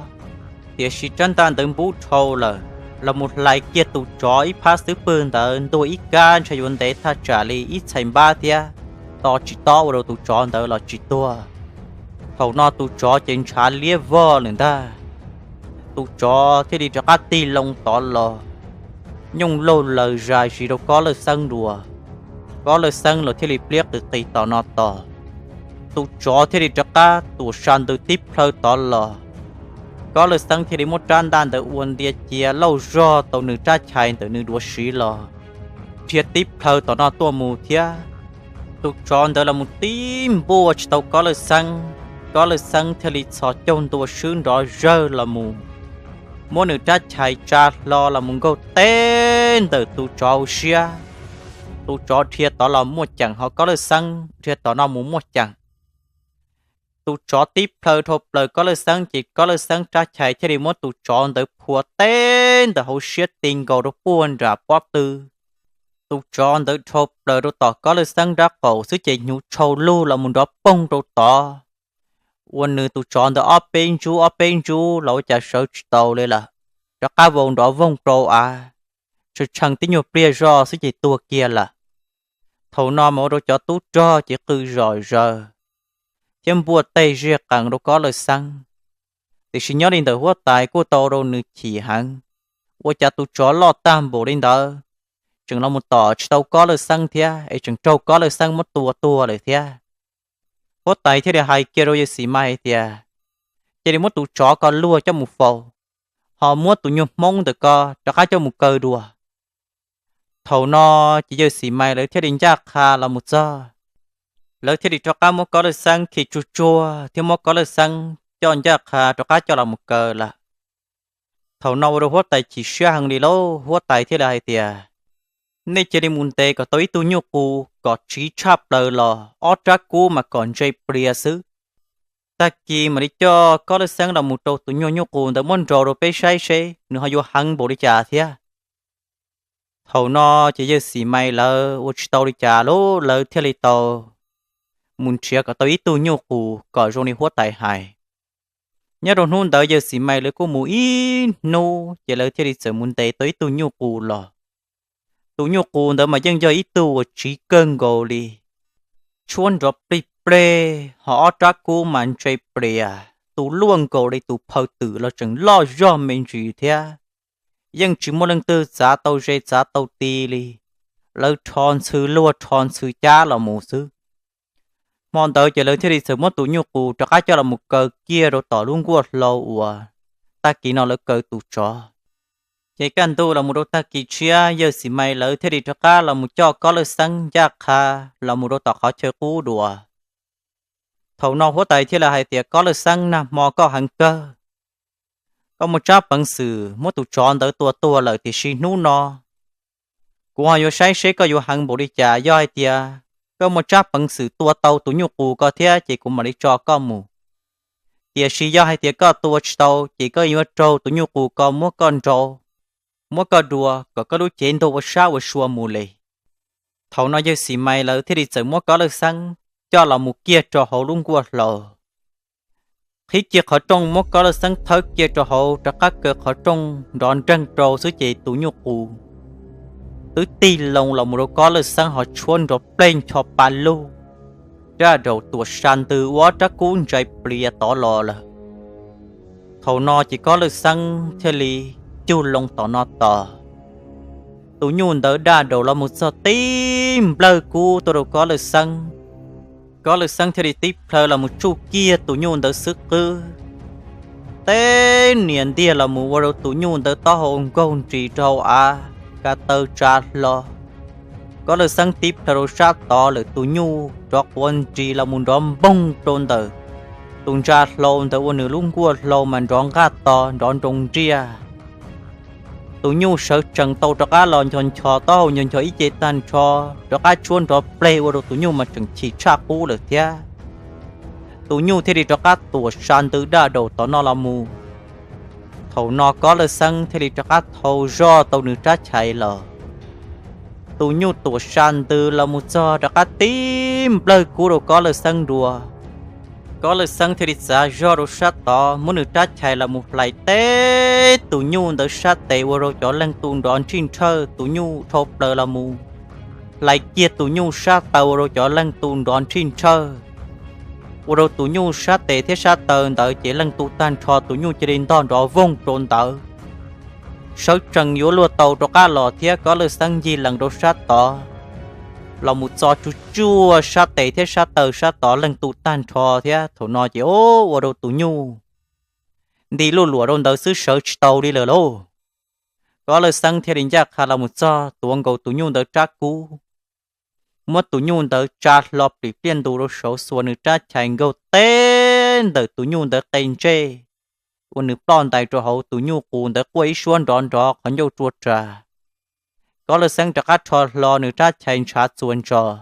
tiam sis rab ntaj ntawd npub dhau lawm, los mus hlais kiag tus tsov ib phab xub pwg ntawd ntuag ib kab ntshai yuav ntev thaj tsam li ib txhais npab thiab, to tsis tob ua rau tus tsov ntawd los tsis tuag. Thaum no tus tsov ces ntshav liab vog lawm ntag. Tus tsov thiaj li rov qab tig loo tod los, nyooj laug laws zas zis rau Kob Lawj Xeeb dua. Kob Lawj Xeeb los thiaj li pliab qis qis tom no tos. Tus tsov thiaj li rov qab tuam sa ntws tib plhaw tod los. Kob Lawj Xeeb thiaj li muab rab ntaj ntawd ua ntia cia lauj zog tau nws rab chais ntawm nws duav siv los, dhia tib plhaw tom no tuaj mus thiab. Tus tsov ntawd los mus tib npuaj tsis tau Kob Lawj Xeeb, Kob Lawj Xeeb thiaj li txhos caug ntua swb nrov zawg los mus, muab nws rab chais tsa hlo los mus nkaug teb ntawm tus tsov hauv siab. Tus tsov dhia tod los muaj ceem, ho Kob Lawj Xeeb dhia tom no mus muaj ceem. Tus tsov tib plhaw dhau plaws Kob Lawj Xeeb ces Kob Lawj Xeeb rab chais thiaj li muab tus tsov ntawd phua teb ntawm hauv siab ti nkaus rau puag nram pob tw. Tus tsov ntawd dhau plaws rau tom Kob Lawj Xeeb nrab qaum xwb ces hnyuv tshau lug los mus nrov poog rau tod, ua nws tus tsov ntawd ob peb ntsub ob peb ntsub los ua cas sawv tsis tau li lawm, rov qab vau nrov voog rau av, tshee tshee tib nyuag pliag zoj xwb ces tuag kiag lawm. Thaum no mas ua rau cov tub rog ces qw zom zaws thiab npuaj tej zej qees rau Kob Lawj Xeeb. Tiam sis nyob li ntawm huab tais kuj tau rau nws chim heev, ua cas tus tsov loj tag npaum li ntawd tseem los mus tom tsis tau Kob Lawj Xeeb thiab es tseem raug Kob Lawj Xeeb muab tua tuag lawm thiab. Huab tais thiaj li hais kiag rau yawg Xis Mas hais tias, cia li muab tus tsov ko luag coj mus faus, ho muab tus nyuag hmoob ntawm ko rov qab coj mus kaw dua. Thaum no ces yawg Xis Mas lawv thiaj li ncaj qha los mus txog, lawv thiaj li rov qab muab Kob Lawj Xeeb khi tsuj tsuag thiab muab Kob Lawj Xeeb coj ncaj qha rov qab coj los mus kaw lawm. Thaum no ua rau huab tais chim siab heev li lauj, huab tais thiaj li hais tias, nej cia li mus ntes kom tau ib tug nyuj qus kom tsiv tshaj plaws los ob rab kub mas kom ntse plias xwb. Tag kis mam li coj Kob Lawj Xeeb los mus rau tus nyuag nyuj qus ntawd muab nrau rau peb saib seb nws ho yuav heev npaum li cas thiab. Thaum no ces yawg Xim Mais lawv ua tsis tau li cas lauj, lawv thiaj li tau mus nrhiav kom tau ib tug nyuj qus kom zoo li huab tais hais. Nyob rau hnub ntawd yawg Xim Mais lawv kuj mus ib hnub ces lawv thiaj li txawm mus ntes tau ib tug nyuj qus los. Tus nyuj qus ntawd mas yeej yog ib tug uas tsiv kawg nkaus li, tshuab nrov plig pleg, ho ob rab kub mas ntse plias, tus luaj nkaus li tus phaw twm los tseem loj zog me ntsis thiab. Yeej tsis muaj leej twg txav tau ze txav tau ti li, lawv rho ntxhw luag rho ntxhw cab los mus xwb. Hmo ntawd ces lawv thiaj li txawm muab tus nyuj qus rov qab coj los mus kaw kiag rau tom lub nkuaj hlau uas tag kis no lawv kaw tus tsov. Ces kaj ntug los mus rau tag kis tshiab yawg Xim Mais lawv thiaj li rov qab los mus coj Kob Lawj Xeeb ncaj qha los mus rau tom qhov chaw qub dua. Thaum no huab tais thiaj li hais tias, Kob Lawj Xeeb, nag hmo koj heev kawg, koj muaj tsab peev xwm muab tus tsov ntawd tua tuag lawm, tiam sis hnub no kuv ho yuav saib seb koj yuav heev npaum li cas. Yog hais tias koj muaj tsab peev xwm tua tau tus nyuj qus ko thiab ces kuv mam li tso koj mus. Tiam sis yog hais tias koj tua tsis tau ces koj yuav raug tus nyuj qus ko muab koj nrau, muab koj dua kom koj lub cev ntuag ua sab ua sua mus li. Thaum no yawg Xim Mais lawv thiaj li txawm muab Kob Lawj Xeeb coj los mus kiag rau hauv lub nkuaj hlau. Qhib kiag qhov rooj muab Kob Lawj Xeeb thawb kiag rau hauv, rov qab kaw qhov rooj nrov nreeg rau xwb ces tus nyuj qus twb tig loo los mus rau Kob Lawj Xeeb ho tshuab nrov pleg ncho pa lug, daj daus tuam sa ntws ua ob rab kub ntsais plias tod los lawm. Thaum no ces Kob Lawj Xeeb thiaj li cug loo tom no tos. Tus nyuj ntawd daj daus los mus txog tib nplawg kub tuaj rau Kob Lawj Xeeb. Kob Lawj Xeeb thiaj li tib plhaw los mus tsuj kiag tus nyuj ntawd xwb qwb, teb nias ntiag los mus ua rau tus nyuj ntawd taub hau nkaug nris rau hauv av, ka taw tsa hlo. Kob Lawj Xeeb tib plhaw rau sab tod lawm, tus nyuj rov quav nris los mus nrov npoog rau ntawm tus ntsa hlau ntawd ua nws lub nkuaj hlau mas nrov nqaj to nrov nroo nriaj. Tus nyuj sawv tsees tau rov qab los ncho ncho taub hau ncho ncho ib ce tag nrho, rov qab tshuab nrov pleg ua rau tus nyuj mas tseem chim tshaj qub lawm thiab. Tus nyuj thiaj li rov qab tuam sa ntws daj daus tom no los mus. Thaum no Kob Lawj Xeeb thiaj li rov qab thau zoj tau nws rab chais los. Tus nyuj tuam sa ntws los mus txog rov qab tib nplawg kub rau Kob Lawj Xeeb dua. Kob Lawj Xeeb thiaj li txav zog rau sab tod muab nws rab chais los mus hlais teb tus nyuj ntawd sab tes ua rau cov leeg tu nrov nrhij nrhawj, tus nyuj dhau plaws los mus hlais kiag tus nyuj sab taw ua rau cov leeg tu nrov nrhij nrhawj. Ua rau tus nyuj sab tes thiab sab taw ntawd ces leeg tu tag nrho, tus nyuj cia li ntog nrov voog rau ntawd. Sawv tsees yuav luag tau rov qab los thiab Kob Lawj Xeeb ncig lees rau sab tod los mus txo tsuj tsuaj sab tes thiab sab taw sab tod leeg tu tag nrho thiab. Thaum no ces ua rau tus nyuj nti luj luam rau ntawd xwb sawv tsis tau li lawm lauj. Kob Lawj Xeeb thiaj li ncaj qha los mus txog tuav nkaus tus nyuj ntawd rab kub, muab tus nyuj ntawd tsa hlo plim pliaj ntus rau saud xuas nws rab chais nkaug teb ntawm tus nyuj ntawd qe ntsej, ua nws ploj ntais rau hauv, tus nyuj qus ntawd quaj ib suab nrov nrov qhov ncauj rua ras. Kob Lawj Xeeb rov qab rho hlo nws rab chais ntshav txuas ntsos.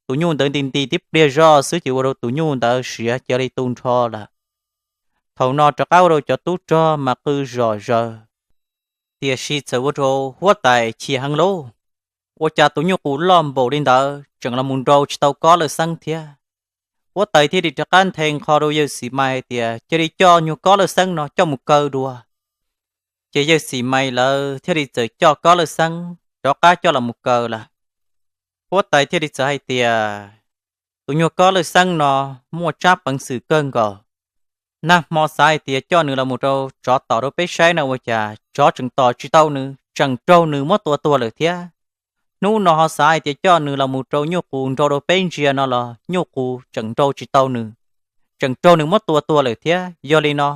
Tus nyuj ntawd nti nti tib pliag zoj xwb ces ua rau tus nyuj ntawd siav cia li tu nrho lawm. Thaum no rov qab ua rau cov tub rog mas qw zom zaws, tiam sis txawm ua rau huab tais chim heev lauj. Ua cas tus nyuj qus loj npaum li ntawd tseem los mus nrau tsis tau Kob Lawj Xeeb thiab? Huab tais thiaj li rov qab nthe nqho rau yawg Xim Mais hais tias cia li coj nyuag Kob Lawj Xeeb no coj mus kaw dua. Ces yawg Xim Mais lawv thiaj li txawm coj Kob Lawj Xeeb rov qab coj los mus kaw lawm. Huab tais thiaj li txawm hais tias tus nyuag Kob Lawj Xeeb no muaj tsab peev xwm kawg nkaus. Nag hmo xav hais tias coj nws los mus rau tsov tom rau peb saib no ua cas tsov tseem tom tsis tau nws, tseem raug nws muab tua tuag lawm thiab. Hnub no ho xav hais tias coj nws los mus rau nyuj qus nrau rau peb ntsia no los nyuj qus tseem nrau tsis tau nws, tseem raug nws muab tua tuag lawm thiab. Yog li no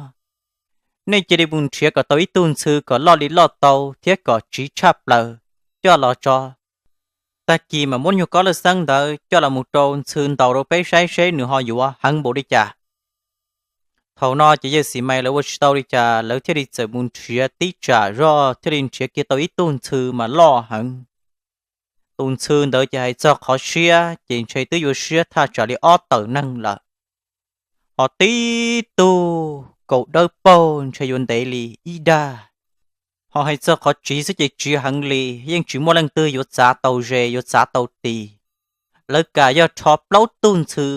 nej cia li mus nrhiav kom tau ib tug ntxhw kom loj li loj tau thiab kom tsiv tshaj plaws coj los tso. Tag kis mas muab nyuag Kob Lawj Xeeb ntawd coj los mus rau ntxhw ntaus rau peb saib seb nws ho yuav heev npaum li cas. Thaum no ces yawg Xim Mais lawv ua tsis tau li cas, lawv thiaj li txawm mus nrhiav tib tsam zog thiaj li nrhiav kiag tau ib tug ntxhw mas loj heev. Tus ntxhw ntawd ces hais txog qhov siab ces ntshe twb yuav siab thaj tsam li ob tawm neeg lawm. Ho tib tug kaus dawb paug ntshe yuav ntev li ib dag. Ho hais txog qhov tsiv xwb ces tsiv heev li, yeej tsis muaj leej twg yuav txav tau ze yuav txav tau ti. Lawv kam yog rho plaub tug ntxhw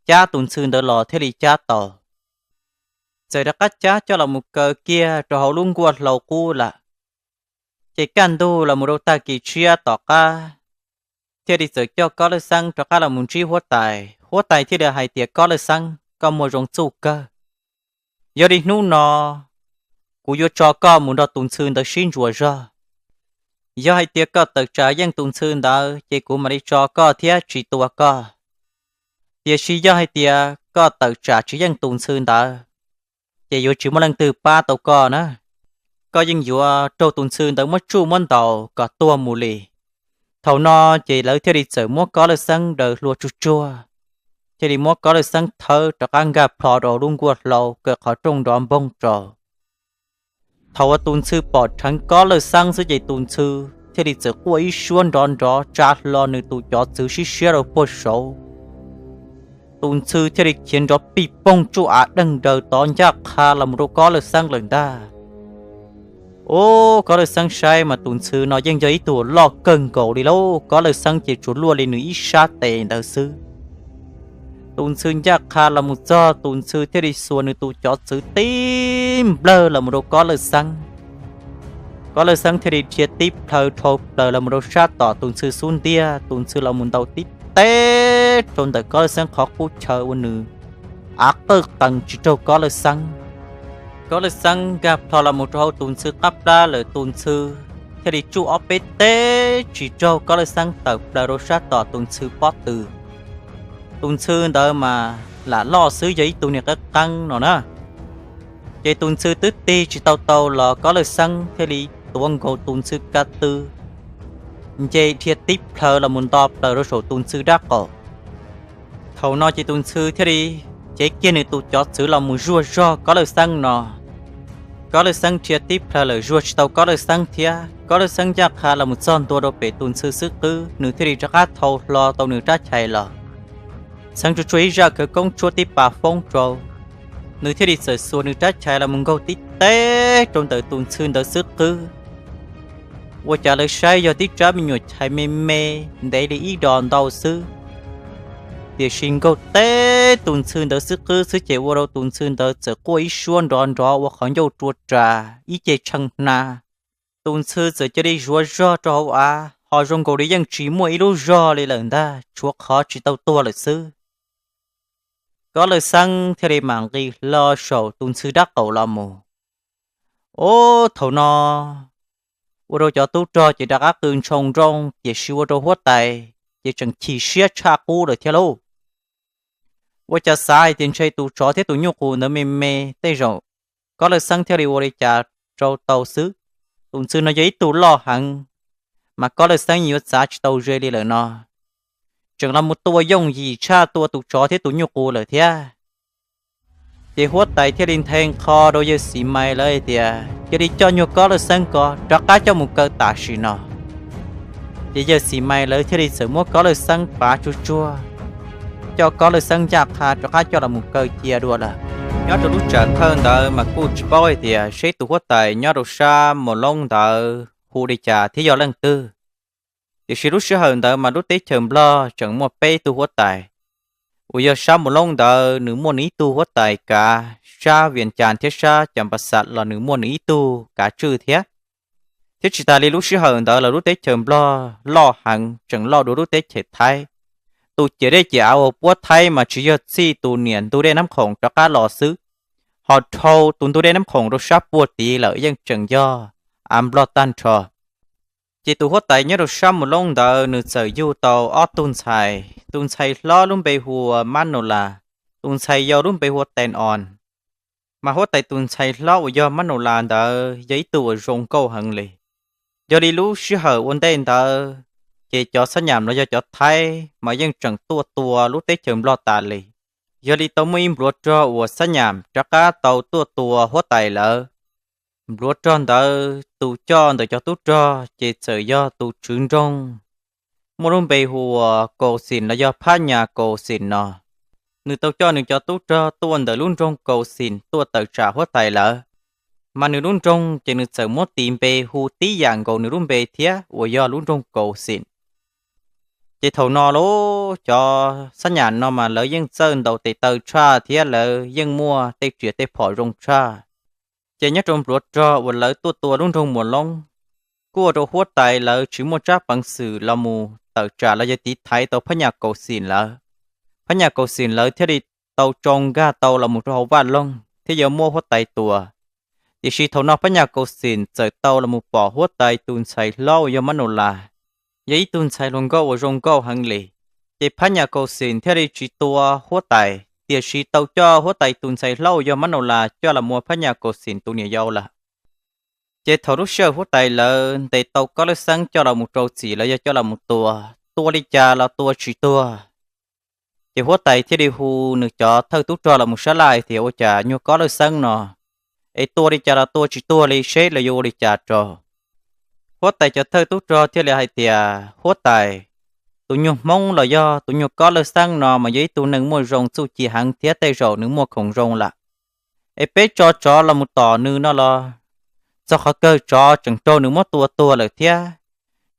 cab tus ntxhw ntawd los thiaj li cab tau. Txawm rov qab cab coj los mus kaw kiag rau hauv lub nkuaj hlau qub lawm. Ces kaj ntug los mus rau tag kis tshiab tom qab, thiaj li txawm coj Kob Lawj Xeeb rov qab los mus ntsib huab tais. Huab tais thiaj li hais tias, Kob Lawj Xeeb, koj muaj zoo txuj kawg. Yog li hnub no kuv yuav tso koj mus nrog tus ntxhw ntawd sib ntsuas zog. Yog hais tias koj tawm tsam yeej tus ntxhw ntawd ces kuv mam li tso koj thiab tsis tua koj. Tiam sis yog hais tias koj tawm tsam tsis yeej tus ntxhw ntawd, ces yuav tsis muaj leej twg pab tau koj na. Koj yeej yuav raug tus ntxhw ntawd muab tsuj muab ntaus kom tuag mus li. Thaum no ces lawv thiaj li txawm muab Kob Lawj Xeeb daws hlua tsuag tsuag, thiaj li muab Kob Lawj Xeeb thawb rov qab nkag plho rau lub nkuaj hlau kaw qhov rooj nrov npoog rau. Thaum uas tus ntxhw pom dheev Kob Lawj Xeeb xwb ces tus ntxhw thiaj li txawm quaj ib suab nrov nrov tsa hlo nws tus cov txwv sib siab rau puag saud. Tus ntxhw thiaj li khiav nrov pij poog tsuj av deeg daws tod ncaj qha los mus rau Kob Lawj Xeeb lawm ntag. Ub, Kob Lawj Xeeb saib mas tus ntxhw no yeej yog ib tug loj kawg nkaus li lauj, Kob Lawj Xeeb ces tsuas luaj li nws ib sab tes ntawd xwb. Tus ntxhw ncaj qha los mus txog, tus ntxhw thiaj li xuas nws tus cov txwv tib nplawg los mus rau Kob Lawj Xeeb. Kob Lawj Xeeb thiaj li dhia tib plhaw dhau plaws los mus rau sab tom tus ntxhw xub ntiag, tus ntxhw los mus ntaus tib teb rau ntawm Kob Lawj Xeeb qhov qub chaw ua nws av qawj qees tsis raug Kob Lawj Xeeb. Kob Lawj Xeeb nkag plho los mus rau hauv tus ntxhw qab plab lawm, tus ntxhw thiaj li tsuj ob peb teb tsis raug Kob Lawj Xeeb tawm plaws rau sab tom tus ntxhw pob tw. Tus ntxhw ntawd mas lam loj xwb yog ib tug niag qeeb qeeb no na. Ces tus ntxhw twb tig tsis tau tau los Kob Lawj Xeeb thiaj li tuav nkaus tus ntxhw ka tw, nce dhia tib plhaw los mus nto plaws rau saum tus ntxhw dab qaum. Thaum no ces tus ntxhw thiaj li cev kiag nws tus cov txwv los mus zuag zog Kob Lawj Xeeb no. Kob Lawj Xeeb dhia tib plhaw lawm zuag tsis tau Kob Lawj Xeeb thiab. Kob Lawj Xeeb ncaj qha los mus txog ntua rau pem tus ntxhw xwb qwb, nws thiaj li rov qab thau hlo tau nws rab chais los. Txheeb tsuag tsuag ib zaj khawv koob tshuab tib pas foob rau, nws thiaj li txawm xuas nws rab chais los mus nkaug tib teb rau ntawm tus ntxhw ntawd xwb qwb. Ua cas lawv saib yog tib rab me nyuam chais me me ntev li ib dos ntau xwb, tiam sis nkaug teb tus ntxhw ntawd xwb qwb xwb ces ua rau tus ntxhw ntawd txawm quaj ib suab nrov nrov ua qhov ncauj rua ras ib ce tshee hna. Tus ntxhw txawm cia li zuav zog rau hauv av, ho zoo nkaus li yeej tsis muaj ib lub zog li lawm ntag, tshuav qhov tsis tau tuag lawm xwb. Kob Lawj Xeeb thiaj li mam nqis hlo saum tus ntxhw dab qaum los mus. Ub, thaum no ua rau cov tub rog ces rov qab qw ntshoo nrooj, tiam sis ua rau huab tais ces tseem chim siab tshaj qub lawm thiab lauj. Ua cas xav hais tias ntshe tus tsov thiab tus nyuj qus ntawd me me, tej zaum Kob Lawj Xeeb thiaj li ua li cas rau tau xwb. Tus ntxhw no yog ib tug loj heev, mas Kob Lawj Xeeb yuav txav tsis tau ze li lawm no, tseem los mus tua yooj yim tshaj tua tus tsov thiab tus nyuj qus lawm thiab. Ces huab tais thiaj li nthe nqho rau yawg Xim Mais lawv hais tias cia li coj nyuag Kob Lawj Xeeb ko rov qab coj mus kaw tam sim no. Ces yawg Xim Mais lawv thiaj li txawm muab Kob Lawj Xeeb pav tsuag tsuag, coj Kob Lawj Xeeb ncaj qha rov qab coj los mus kaw cia dua lawm. Nyob rau lub tsam thawj ntawd mas kuj tsis paub hais tias seb tus huab tais nyob rau sab Mus Loob ntawd hu li cas thiab yog leej twg. Tiam sis lub sij hawm ntawd mas lub teb chaws Nplog tseem muaj peb tug huab tais, uas yog sab Mus Loob ntawd nws muaj nws ib tug huab tais kav, sab Vias Cas thiab sab Cas Pas Xas los nws muaj nws ib tug kav tswj thiab. Thiab tsis tas li lub sij hawm ntawd los lub teb chaws Nplog loj heev, tseem loj dua lub teb chaws Thaib. Tus ciam dej ciam av uas puab Thaib mas tsis yog txij tus niam ntug dej Nab Khoom rov qab los xwb, ho dhau tus ntug dej Nab Khoom rau sab puag tid lawm yeej tseem yog av Nplog tag nrho. Ces tus huab tais nyob rau sab Mus Loob ntawd nws txawm yug tau ob tug ntxhais, tus ntxhais hlob lub npe hu ua Mab Nus Las, tus ntxhais yau lub npe hu ua Tees Os. Mas huab tais tus ntxhais hlob uas yog Mab Nus Las ntawd yog ib tug uas zoo nkauj heev li. Yog li lub sij hawm ua ntej ntawd, ces cov xab nyam los yog cov Thaib mas yeej tseem tuaj tua lub teb chaws Nplog tas li. Yog li tau muaj ib npluav rog uas xab nyam rov qab tau tuaj tua huab tais lawv. Npluav rog ntawd tus coj ntawm cov tub rog ces txawm yog tus tswv nroog, muaj lub npe hu ua Kaus Xim los yog Phab Nyas Kaus Xim no. nws tau coj nws cov tub rog tuaj ntawm lub nroog Kaus Xim tuaj tawm tsam huab tais lawv. Mas nws lub nroog ces nws txawm muab tis npe hu tib yam nkaus nws lub npe thiab uas yog lub nroog Kaus Xim. Ces thaum no lauj, cov xab nyam no mas lawv yeej txawj ntaus tes taw tshaj thiab lawv yeej muaj tej riam tej phom zoo tshaj. Ces nyob rau npluav rog uas lawv tuaj tua lub nroog Muas Loob, kuj ua rau huab tais lawv tsis muaj tsab peev xwm los mus tawm tsam los yog tiv thaiv tau phab nyas Kaus Xim lawv. Phab nyas Kaus Xim lawv thiaj li tau tsoo nkag tau los mus rau hauv vaj loog thiab yuav muab huab tais tua. Tiam sis thaum no phab nyas Kaus Xim txawm tau los mus pom huab tais tus ntxhais hlob uas yog Mab Nau Las, yog ib tug ntxhais hluas nkauj uas zoo nkauj heev li. Ces phab nyas Kaus Xim thiaj li tsis tua huab tais, tiam sis tau coj huab tais tus ntxhais hlob uas yog Mab Nau Las coj los mus ua phab nyas Kaus Xim tus niam yau lawm. Ces thaum lub sij hawm huab tais lawv ntes tau Kob Lawj Xeeb coj los mus rau txim los yog coj los mus tua, tua li cas los tua tsis tuag. Ces huab tais thiaj li hu nws cov thawj tub rog los mus sab laj hais tias, ua cas nyuag Kob Lawj Xeeb no es tua li cas los tua tsis tuag li, seb lawv yuav ua li cas rau. Huab tais cov thawj tub rog thiaj li hais tias, huab tais, tus nyuag Hmoob los yog tus nyuag Kob Lawj Xeeb no mas yog ib tug neeg muaj zoo txuj ci heev thiab tej zaum nws muaj khoom zoo lawm. Es peb tso tsov los mus tom nws no los txog qhov kawg tsov tseem raug nws muab tua tuag lawm thiab.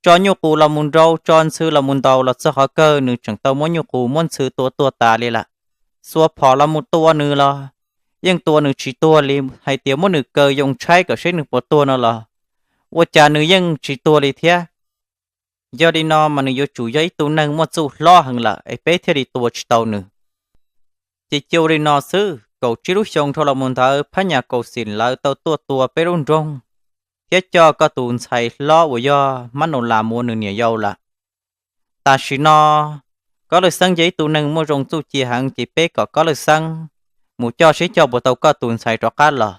Tso nyuj qus los mus nrau, tso ntxhw los mus ntaus los txog qhov kawg nws tseem tau muab nyuj qus muab ntxhw tua tuag tas li lawm. Xuas phom los mus tua nws los yeej tua nws tsis tuag li, hais tias muab nws kaw yoo tshaib kom seb nws puas tuag no los ua cas nws yeej tsis tuag li thiab. Yog li no mas nws yuav tsum yog ib tug neeg muaj txuj hlob heev lawm es peb thiaj li tua tsis tau nws. Ces cia ua li no xwb, kaum tsib lub xyoo dhau los mus ntawd phab nyas Kaus Xim lawv tau tuaj tua peb lub nroog thiab coj koj tus ntxhais hlob uas yog Mab Nau Las mus ua nws niam yau lawm. Tam sim no Kob Lawj Xeeb yog ib tug neeg muaj zoo txuj ci heev, ces peb kom Kob Lawj Xeeb mus coj seb coj puas tau koj tus ntxhais rov qab los.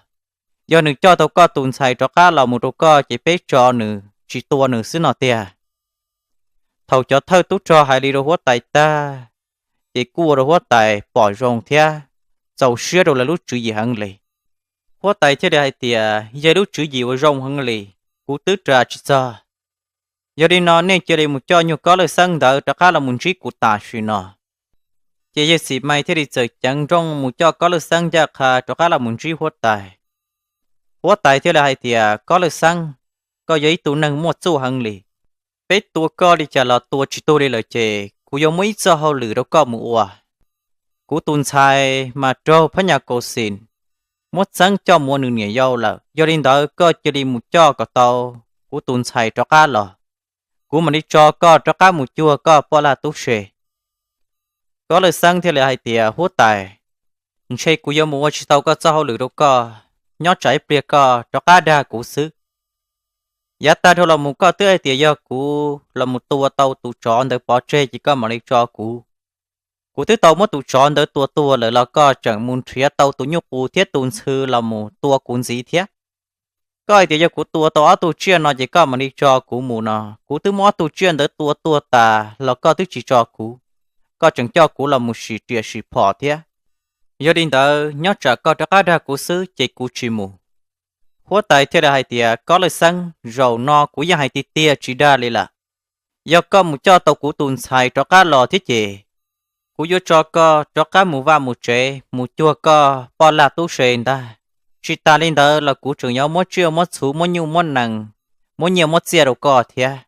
Yog nws coj tau koj tus ntxhais rov qab los mus rau koj ces peb tso nws tsis tua nws xwb no tiag. Thaum cov thawj tub rog hais li rau huab tais tag, ces kuj ua rau huab tais pom zoo thiab txaus siab rau lawv lub tswv yim heev li. Huab tais thiaj li hais tias, yog lub tswv yim uas zoo heev li, kuv twb ras tsis txog. Yog li no nej cia li mus coj nyuag Kob Lawj Xeeb ntawd rov qab los mus ntsib kuv tam sim no. Ces yawg Xim Mai thiaj li txawm ceev nrooj mus coj Kob Lawj Xeeb ncaj qha rov qab los mus ntsib huab tais. Huab tais thiaj li hais tias, Kob Lawj Xeeb, koj yog ib tug neeg muaj txuj heev li. Peb tua koj li cas los tua tsis tuag li lawm ces kuv yuav muab ib txoj hauj lwm rau koj mus ua. Kuv tus ntxhais mas raug phab nyas Kaus Xim muab txeeb coj mus ua nws niam yau lawm, yog li ntawd koj cia li mus coj kom tau kuv tus ntxhais rov qab los, kuv mam li tso koj rov qab mus cuag koj poj laj tub se. Kob Lawj Xeeb thiaj li hais tias, huab tais, ntshe kuv yuav mus ua tsis tau koj txoj hauj lwm rau koj, nyob tsam ib pliag koj rov qab dag kuv xwb. Yav tag dhau los mus koj twb hais tias yog kuv los mus tua tau tus tsov ntawd pov tseg ces koj mam li tso kuv. Kuv twb tau muab tus tsov ntawd tua tuag lawm los koj tseem mus nrhiav tau tus nyuj qus thiab tus ntxhw los mus tua kuv ntxiv thiab. Koj hais tias yog kuv tua tau ob tug tsiaj no ces koj mam li tso kuv mus no, kuv twb muab ob tug tsiaj ntawd tua tuag tas los koj twb tsis tso kuv, koj tseem coj kuv los mus sim riam sim phom thiab. Yog li ntawd nyob tsam koj rov qab dag kuv xwb ces kuv tsis mus. Huab tais thiaj li hais tias, Kob Lawj Xeeb, zaum no kuv yeej hais tiag tiag tsis dag li lawm. Yog koj mus coj tau kuv tus ntxhais rov qab los thiab ces kuv yuav tso koj rov qab mus vaj mus tsev mus cuag koj poj laj tub se ntag. Tsis tas li ntawd los kuv tseem yuav muab tsiaj muab txhu muab nyuj muab nees, muab nyiaj muab txiaj rau koj thiab.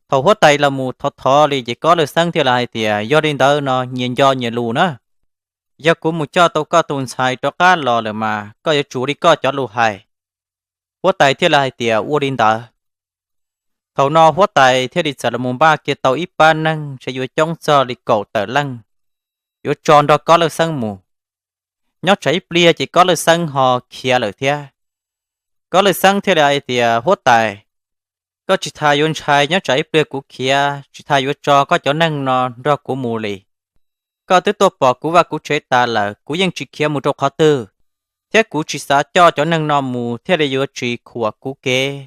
Thaum huab tais los mus thov thov li ces Kob Lawj Xeeb thiaj li hais tias, yog li ntawd no nyias nco nyias lus na. Yog kuv mus coj tau koj tus ntxhais rov qab los lawm mas koj yuav tsum li koj cov lus hais. Huab tais thiaj li hais tias, ua li ntawd. Thaum no huab tais thiaj li txawm los mus npaj kiag tau ib pab neeg ntshe yuav coob txog li kaum tawm leej, yuav tso nrog Kob Lawj Xeeb mus. Nyob tsam ib pliag ces Kob Lawj Xeeb ho khiav lawm thiab. Kob Lawj Xeeb thiaj li hais tias, huab tais, koj tsis tas yuav ntshai, nyob tsam ib pliag kuv khiav tsis tas yuav tso koj cov neeg no nrog kuv mus li. Koj twb tuaj pom kuv vaj kuv tsev tas lawm, kuv yeej tsis khiav mus rau qhov twg, thiab kuv tsis xav coj cov neeg no mus thiaj li yuav tsis khuam kuv kev,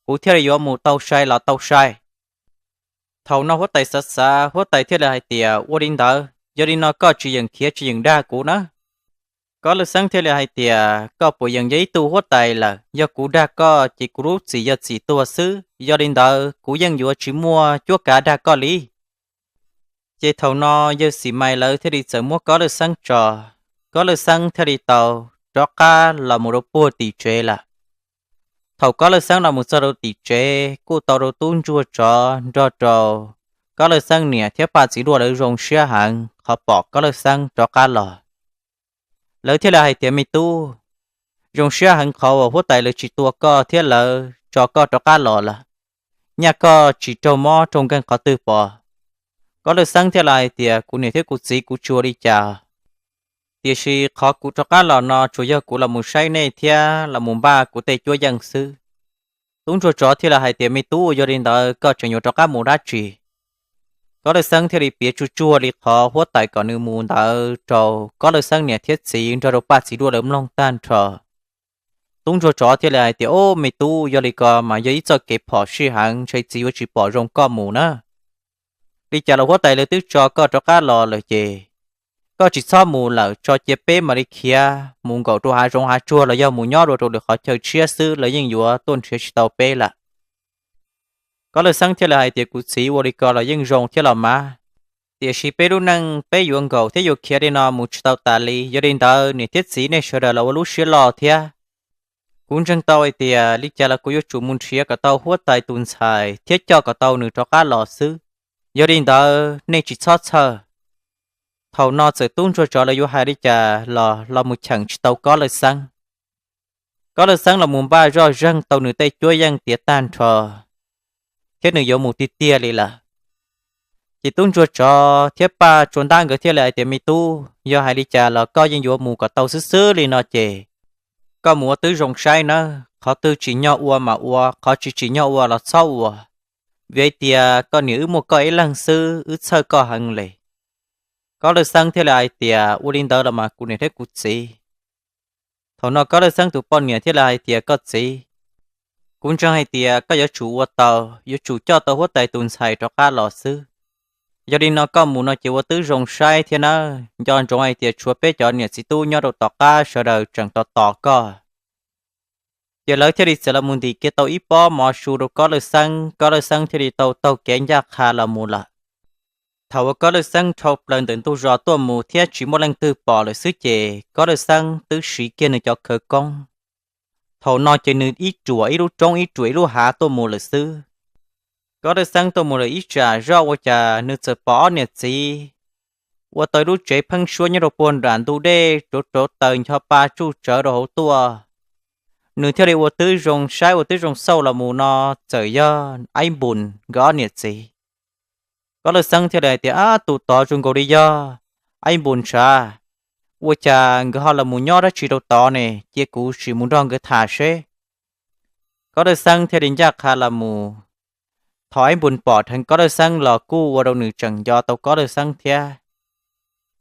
kuv thiaj li yuav mus tau sai los tau sai. Thaum no huab tais xav xav, huab tais thiaj li hais tias, ua li ntawd yog li no koj tsis yeem khiav tsis yeem dag kuv na. Kob Lawj Xeeb thiaj li hais tias, koj puas yeem yog ib tug huab tais lawm? Yog kuv dag koj ces kuv lub txim yog txim tuag xwb, yog li ntawd kuv yeej yuav tsis muaj cuab kav dag koj li. Ces thaum no yawg Xim Mais lawv thiaj li txawm muab Kob Lawj Xeeb tso, Kob Lawj Xeeb thiaj li tau rov qab los mus rau puag tim tsev lawm. Thaum Kob Lawj Xeeb los mus txog rau tim tsev kuj tau rau tub ntsuag tsov nrog rau Kob Lawj Xeeb niam thiab Paj Txiv Duaj lawv zoo siab heev qhov pom Kob Lawj Xeeb rov qab los. Lawv thiaj li hais tias, Me tub, zoo siab heev qhov uas huab tais lawv tsis tua koj thiab lawv tso koj rov qab los lawm. Nyaj koj tsis raug mob raug nkeeg qhov twg pom? Kob Lawj Xeeb thiaj li hais tias, Kuv niam thiab kuv txiv kuv tsis ua li cas, tiam sis qhov kuv rov qab los no tsuas yog kuv los mus saib nej thiab los mus npaj kuv tej cuab yeej xwb. Tub ntsuag tsov thiaj li hais tias, Me tub, yog li ntawd koj tseem yuav rov qab mus dab tsi? Kob Lawj Xeeb thiaj li piav tsuj tsuag li qhov huab tais kom nws mus ntawd rau Kob Lawj Xeeb niam thiab txiv nrog rau Paj Txiv Duaj lawv mloog tag nrho. Tub ntsuag tsov thiaj li hais tias, Ob, me tub, yog li ko mas yog ib txoj kev phom sij heev, ntshe txiv yuav tsis pom zoo koj mus na. Li cas los huab tais lawv twb tso koj rov qab los lawm ces koj tsis txhob mus lawm, tso cia peb mam li khiav mus nkaum rau hav zoov hav tsuag los yog mus nyob dua rau lwm qhov chaw tshiab xwb, lawv yeej yuav tuaj nrhiav tsis tau peb lawm. Kob Lawj Xeeb thiaj li hais tias, Kuv txiv, ua li ko los yeej zoo thiab los mas, tiam sis peb lub neej peb yuav nkaum thiab yuav khiav li no mus tsis tau tas li. Yog li ntawd niam thiab txiv nej sawv daws los ua lub siab loj thiab. Kuv ntseeg tau hais tias li cas los kuv yuav tsum mus nrhiav kom tau huab tais tus ntxhais thiab coj kom tau nws rov qab los xwb. Yog li ntawd nej tsis txhob txhawj. Thaum no txawm tub ntsuag tsov lawv yuav hais li cas los los mus cheem tsis tau Kob Lawj Xeeb. Kob Lawj Xeeb los mus npaj zoj zeeg tau nws tej cuab yeej tiav tag nrho, thiab nws yuav mus tiag tiag li lawm. Ces tub ntsuag tsov thiab Paj Tsua Ntab nkawd thiaj li hais tias, Me tub, yog hais li cas los koj yeej yuav mus kom tau xwb xwb li no ces koj mus ua tib zoo saib nawb, qhov twg tsim nyog ua mas ua, qhov tsis tsim nyog ua los txhob ua. Vim hais tias koj niam wb muaj koj ib leeg xwb, wb txhawj koj heev li. Kob Lawj Xeeb thiaj li hais tias, Ua li ntawd los mas kuv niam thiab kuv txiv. Thaum no Kob Lawj Xeeb tus poj niam thiaj li hais tias, Koj txiv, kuv ntseeg hais tias koj yuav tsum ua tau, yuav tsum coj tau huab tais tus ntxhais rov qab los xwb. Yog li no koj mus no ces ua tib zoo saib thiab nawb, nco ntsoov hais tias tshuav peb cov niam txiv tub nyob rau tom qab sawv daws tseem tos tos koj. Ces lawv thiaj li txawm los mus ntim kiag tau ib pob mov su rau Kob Lawj Xeeb, Kob Lawj Xeeb thiaj li tau taug kev ncaj qha los mus lawm. Thaum uas Kob Lawj Xeeb dhau plaws ntawm ntug zos tuaj mus thiab tsis muaj leej twg pom lawm xwb ces Kob Lawj Xeeb twb siv kiag nws cov khawv koob. Thaum no ces nws ib ruam ib lub roob ib ruam ib lub hav tuaj mus lawm xwb. Kob Lawj Xeeb tuaj mus lawm ib tsam zoj ua cas nws txawm pom ob niam txiv ua tau ib lub tsev pheeb suab nyob rau puag nram ntug dej, rauv rauv taws ncho pa tsuj tsawv rau hauv tuaj. Nws thiaj li ua tib zoo saib ua tib zoo xauj los mus no txawm yog Aib Npus nkawd ob niam txiv. Kob Lawj Xeeb thiaj li hais tias, Ab, tus tod zoo nkaus li yog Aib Npus ntshav, ua cas nkawd ho los mus nyob dab tsi rau tod ne? Cia kuv sim mus nrog nkawd tham seb. Kob Lawj Xeeb thiaj li ncaj qha los mus. Thaum Aib Npus pom dheev Kob Lawj Xeeb los kuj ua rau nws tseem nco tau Kob Lawj Xeeb thiab.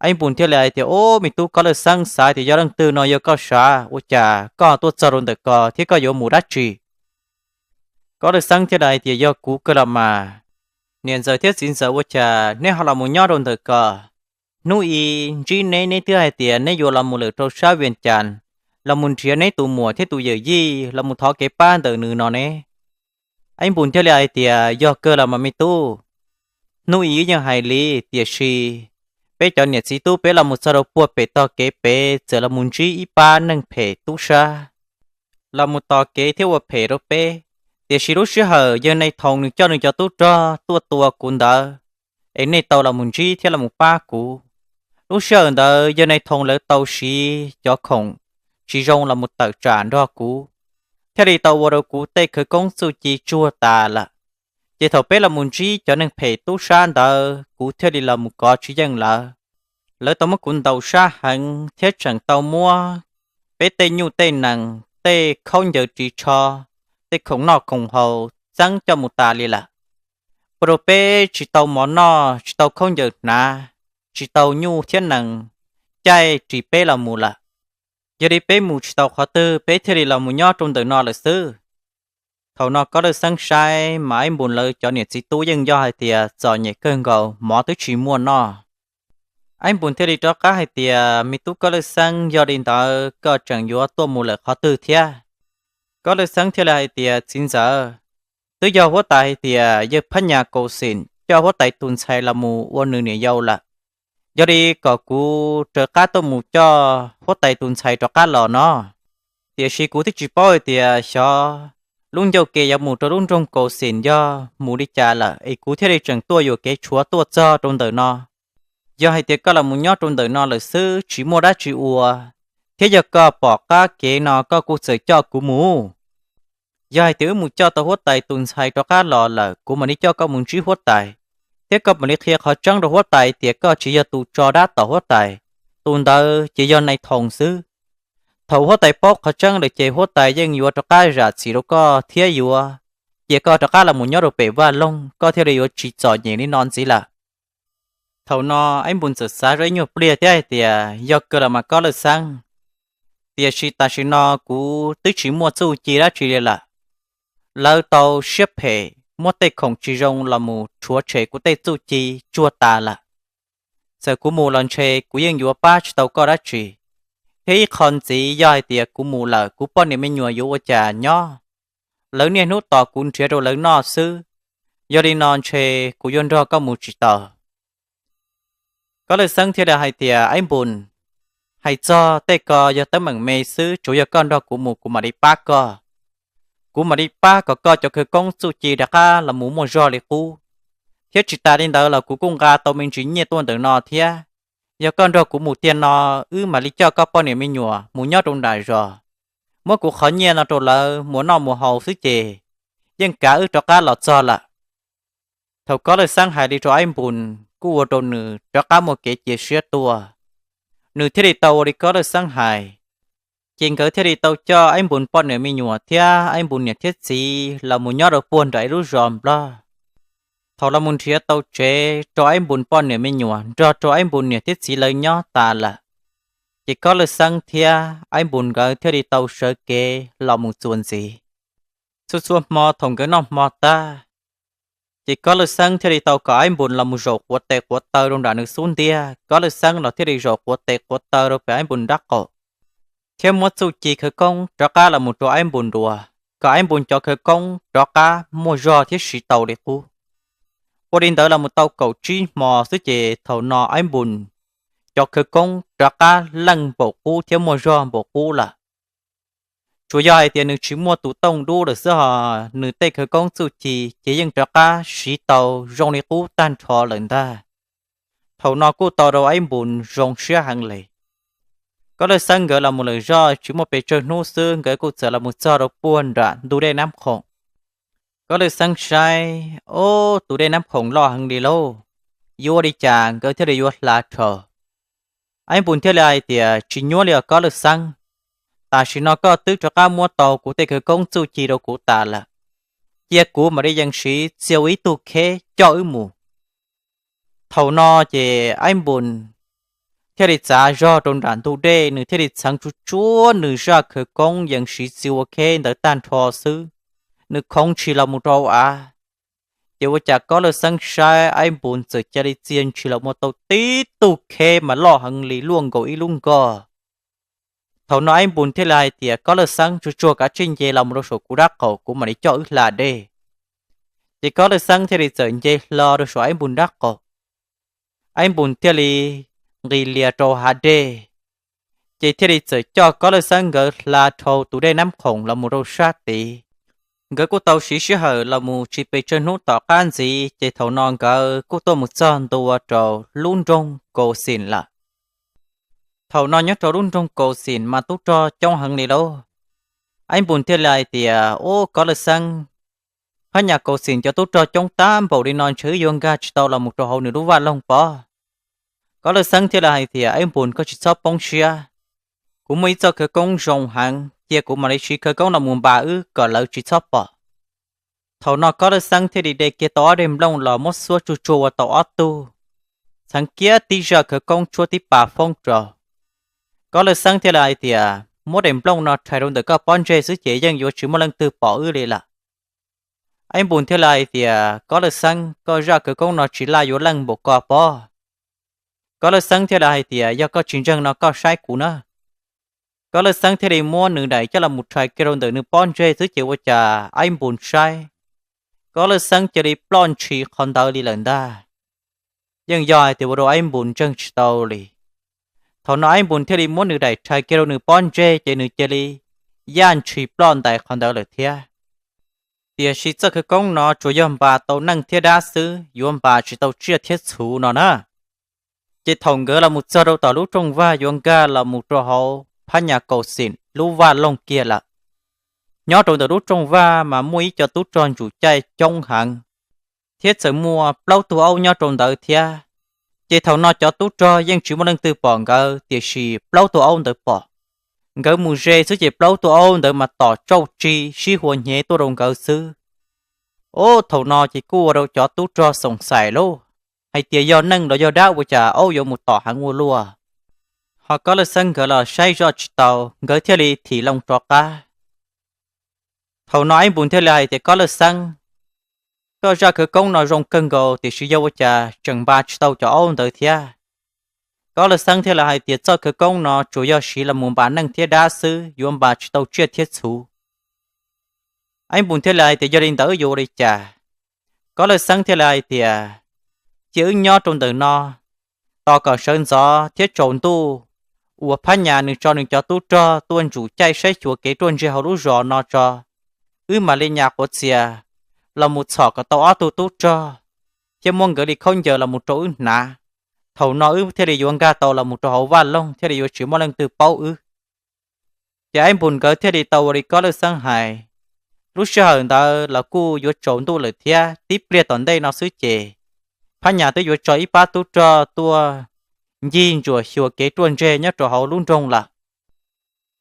Aib Npus thiaj li hais tias, Ub, me tub Kob Lawj Xeeb, xav tias yog leej twg no yog koj sav, ua cas koj tuaj txog rau ntawm ko thiab koj yuav mus dab tsi? Kob Lawj Xeeb thiaj li hais tias, Yog kuv kawg los mas. Niam ntxawm thiab txiv ntxawm, ua cas neb ho los mus nyob rau ntawm ko? Hnub i ntsib neb, neb twb hais tias neb yuav los mus lawm rau sab Vias Cas, los mus nrhiav neb tus muam thiab tus yawm yij los mus thov kev pab ntawm nws no ne. Aib Npus thiaj li hais tias, Yog kawg los mas me tub, hnub i wb yeej hais li, tiam sis peb cov niam txiv tub peb los mus txog rau puag pem tog kev pem txawm los mus ntsib ib pab neeg phem tub sab los mus tos kev thiab ua phem rau peb. Tiam sis lub sij hawm yawg Nais Thoo nws coj nws cov tub rog tuaj tua kuv ntawd, es nej tau los mus ntsib thiab los mus pab kuv. Lub sij hawm ntawd yawg Nais Thoo lawv tau siv cov khoom tsis zoo los mus tawm tsam nrog kuv, thiaj li tau ua rau kuv tej khawv koob txuj ci tsuag tas lawm. Ces thaum peb los mus ntsib cov neeg phem tub sab ntawd kuv thiaj li los mus kov tsis yeej lawv. Lawv tau muab kuv ntaus sab heev thiab tseem tau muab peb tej nyuj tej nees, tej khaub ncaws ris tsho, tej khoom noj khoom haus txeeb coj mus tas li lawm. Ua rau peb tsis tau mov noj, tsis tau khaub ncaws hnav, tsis tau nyuj thiab nees caij ris peb los mus lawm. Yog li peb mus tsis tau qhov twg, peb thiaj li los mus nyob rau ntawm no lawm xwb. Thaum no Kob Lawj Xeeb saib mas Aib Npus lawv cov niam txiv tub yeej yog hais tias txom nyem kawg nkaus, mov twb tsis muaj noj. Aib Npus thiaj li rov qab hais tias, Me tub Kob Lawj Xeeb, yog li ntawd koj tseem yuav tuaj mus lawm qhov twg thiab? Kob Lawj Xeeb thiaj li hais tias, Txiv ntxawm, twb yog huab tais hais tias yawg Phab Nyas Kaus Xim coj huab tais tus ntxhais los mus ua nws niam yau lawm. Yog li kom kuv rov qab tuaj mus coj huab tais tus ntxhais rov qab los no. Tiam sis kuv twb tsis paub hais tias xyov lub ncauj ke yuav mus rau lub nroog Kaus Xim yog mus li cas lawm es kuv thiaj li tseem tuaj yuam kev tshuav tuaj txog rau ntawm no. Yog hais tias koj los mus nyob rau ntawm no lawm xwb tsis muaj dab tsi ua, thiab yog koj pom qab kev no koj kuj txawm coj kuv mus. Yog hais tias wb mus coj tau huab tais tus ntxhais rov qab los lawm kuv mam li coj koj mus ntsib huab tais, thiab koj mam li qhia qhov tseeb rau huab tais tias koj tsis yog tus tso dab tom huab tais, tus ntawd ces yog nais thoom xwb. Thaum huab tais paub qhov tseeb lawm ces huab tais yeej yuav rov qab zam txim rau koj thiab yuav cia koj rov qab los mus nyob rau pem vaj loog, koj thiaj li yuav tsis txom nyem li no ntxiv lawm. Thaum no Aib Npus txawm xav zoj ib nyuag pliag thiab hais tias yog kawg los mas Kob Lawj Xeeb, tiam sis tam sim no kuv twb tsis muaj txuj ci dab tsi li lawm. Lawv tau siab phem muab tej khoom tsis zoo los mus rhuav tshem kuv tej txuj ci tsuag tas lawm. Txawm kuv mus los ntshe kuv yeej yuav pab tsis tau koj dab tsi, thiab ib qho ntxiv yog hais tias kuv mus lawm kuv poj niam me nyuam yuav ua cas nyob? Lawv niaj hnub tos kuv nrhiav rau lawv noj xwb, yog li no ntshe kuv yuav nrog koj mus tsis tau. Kob Lawj Xeeb thiaj li hais tias Aib Npus, hais txog tej ko yog teeb meem me xwb, tsuas yog koj nrog kuv mus kuv mam li pab koj. Kuv mam li pab kom koj cov khawv koob txuj ci rov qab los mus muaj zog li qub, thiab tsis tas li ntawd los kuv kuj nqa tau me ntsis nyiaj tuaj ntawm no thiab. Yog koj nrog kuv mus tiag no, wb mam li coj koj poj niam me nyuam mus nyob rau nram zos, muab kuv qhov nyiaj no rau lawv mus noj mus haus xwb ces yeej kav wb rov qab los txog lawm. Thaum Kob Lawj Xeeb hais li rau Aib Npus kuj ua rau nws rov qab muaj kev cia siab tuaj, nws thiaj li tau ua li Kob Lawj Xeeb hais. Ces nkawd thiaj li tau coj Aib Npus poj niam me nyuam thiab Aib Npus niam thiab txiv los mus nyob rau puag nram ib lub zos Nplog. Thaum los mus nrhiav tau tsev rau Aib Npus poj niam me nyuam nrog rau Aib Npus niam thiab txiv lawv nyob tas lawm, ces Kob Lawj Xeeb thiab Aib Npus nkawd thiaj li tau sawv kev los mus txuas ntxiv. Txhua txhua hmo thaum nkawd noj hmo tag, ces Kob Lawj Xeeb thiaj li tau kom Aib Npus los mus zaum quav tes quav taw rau nram nws xub ntiag, Kob Lawj Xeeb los thiaj li zaum quav tes quav taw rau pem Aib Npus nrab qaum, thiab muab txuj ci khawv koob rov qab los mus rau Aib Npus dua, kom Aib Npus cov khawv koob rov qab muaj zog thiab siv tau li qub. Ua li ntawd los mus tau kaum tsib hmo xwb ces thaum no Aib Npus cov khawv koob rov qab leej npaum qub thiab muaj zog npaum qub lawm. Tsuas yog hais tias nws tsis muaj tus tooj dub lawm xwb ho nws tej khawv koob txuj ci ces yeej rov qab siv tau zoo li qub tag nrho lawm ntag. Thaum no kuj tau rau Aib Npus zoo siab heev li. Kob Lawj Xeeb nkawd los mus lawm zoj tsis muaj pes tsawg hnub xwb nkawd kuj txawm los mus txog rau puag nram ntug dej Nab Khoom. Kob Lawj Xeeb saib, ob, tus dej Nab Khoom loj heev li lauj, yuav ua li cas nkawd thiaj li yuav hla dhau? Aib Npus thiaj li hais tias tsis nyuaj li os Kob Lawj Xeeb, tam sim no koj twb rov qab muab tau kuv tej khawv koob txuj ci rau kuv tas lawm, cia kuv mam li yees siv txia ua ib tug kheb coj wb mus. Thaum no ces Aib Npus thiaj li txav zog rau nram ntug dej, nws thiaj li txheev tsuag tsuag nws zaj khawv koob yees siv txia ua kheb ntawd tag nrho xwb, nws khoov ntshis los mus rau av. Ces ua cas Kob Lawj Xeeb saib Aib Npus txawm cia li txia ntshis los mus tau tib tug kheb mas loj heev li luaj nkaus ib lub nkoj. Thaum no Aib Npus thiaj li hais tias Kob Lawj Xeeb, tsuag tsuag kav tsij nce los mus rau saum kuv nrab qaum kuv mam li coj wb hla dej. Ces Kob Lawj Xeeb thiaj li txawm nce hlo rau saum Aib Npus nrab qaum. Aib Npus thiaj li nqis lias rau hav dej, ces thiaj li txawm coj Kob Lawj Xeeb nkawd hla dhau tus dej Nab Khoom los mus rau sab tid. Nkawd kuj tau siv sij hawm los mus tsis pes tsawg hnub tom qab ntxiv ces thaum no nkawd kuj tuaj mus txog ntua rau lub nroog Kaus Xim lawm. Thaum no nyob rau lub nroog Kaus Xim mas tub rog coob heev li lauj. Aib Npus thiaj li hais tias, Ub, Kob Lawj Xeeb, phab nyas Kaus Xim cov tub rog coob tab npaum li no ntshe wb yuav nkag tsis tau los mus rau hauv nws lub vaj loog pob. Kob Lawj Xeeb thiaj li hais tias, Aib Npus, koj tsis txhob poob siab, kuv muaj ib txoj khawv koob zoo heev, cia kuv mam li siv khawv koob los mus npas wb kom lawv tsis txhob pom. Thaum no Kob Lawj Xeeb thiaj li de kiag tau ob daim nplooj los muab xuab tsuag tsuag ua tau ob tug, txheev kiag tib zaj khawv koob tshuab tib pas foob rau. Kob Lawj Xeeb thiaj li hais tias, Muab daim nplooj no rhais rau ntawm koj pob ntseg xwb ces yeej yuav tsis muaj leej twg pom wb li lawm. Aib Npus thiaj li hais tias, Kob Lawj Xeeb, koj zaj khawv koob no tsis laj yuav leej npaum ko pob. Kob Lawj Xeeb thiaj li hais tias, Yog koj tsis ntseeg no koj saib kuv na. Kob Lawj Xeeb thiaj li muab nws daim coj los mus rhais kiag rau ntawm nws pob ntseg xwb ces ua cas Aib Npus saib, Kob Lwj Xeeb cia li ploj ntshis qhov ntawd li lawm ntag. Yeej yog hais tias ua rau Aib Npus ntseeg tsis tau li. Thaum no Aib Npus thiaj li muab nws daim rhais kiag rau nws pob ntseg ces nws cia li yaj ntshis ploj ntais qhov ntawd lawm thiab. Tiam sis txoj khawv koob no tsuas yog npas tau neej thiab dab xwb, yuav npas tsis tau tsiaj thiab txhu no na. Ces thaum nkawd los mus txog rau tom lub rooj vag yuav nkag los mus rau hauv phab nyas kaus xim lub vaj loog kiag lawm, nyob rau ntawm lub rooj vag mas muaj ib co tub rog ntsum caij coob heev, thiab txawm muaj plaub tug aub nyob rau ntawd thiab. Ces thaum no cov tub rog yeej tsis muaj leej twg pom nkawd, tiam sis plaub tug aub ntawd pom. Nkawd mus ze xwb ces plaub tug aub ntawd mas tom tsauj tsi sib hua hnyev tuaj rau nkawd xwb. Ub, thaum no ces kuj ua rau cov tub rog xoom xaim lauj, hais tias yog neeg los yog dab ua cas aub yuav mus tom heev ua luaj. Ho Kob Lwj Xeeb nkawd los saib zoj tsis tau, nkawd thiaj li thim loo rov qab. Thaum no Aib Npus thiaj li hais tias, Kob Lwj Xeeb, koj zaj khawv koob no zoo kawg nkaus tiam sis yog ua cas tseem npas tsis tau cov aub ntawd thiab? Kob Lwj Xeeb thiaj li hais tias, txoj khawv koob no tsuas yog siv los mus npas neej thiab dab xwb, yuav npas tsis tau tsiaj thiab txhu. Aib Npus thiaj li hais tias, yog li ntawd wb yuav ua li cas? Kob Lwj Xeeb thiaj li hais tias, cia wb nyob rau ntawm no, tos kom sawv ntxov thiab tsaus ntuj uas Phab Nyas nws tso nws cov tub rog tuaj ntsum caij saib xyuas kev ruaj ntseg hauv lub zos no tso, wb mam li nyas quav txias los mus txhom kom tau ob tug tub rog thiab muab nkawd li khaub ncaws los mus rau wb hnav. Thaum no wb thiaj li yuav nkag tau los mus rau hauv vaj loog thiaj li yuav tsis muaj leej twg paub wb. Ces Aib Npus nkawd thiaj li tau ua li Kob Lwj Xeeb hais. Lub sij hawm ntawd los kuj yuav tsaus ntuj lawm thiab, tib pliag tom ntej no xwb ces Phab Nyas twb yuav tso ib pab tub rog tuaj ncig ntsuam xyuas kev ruaj ntseg nyob rau hauv lub nroog lawm.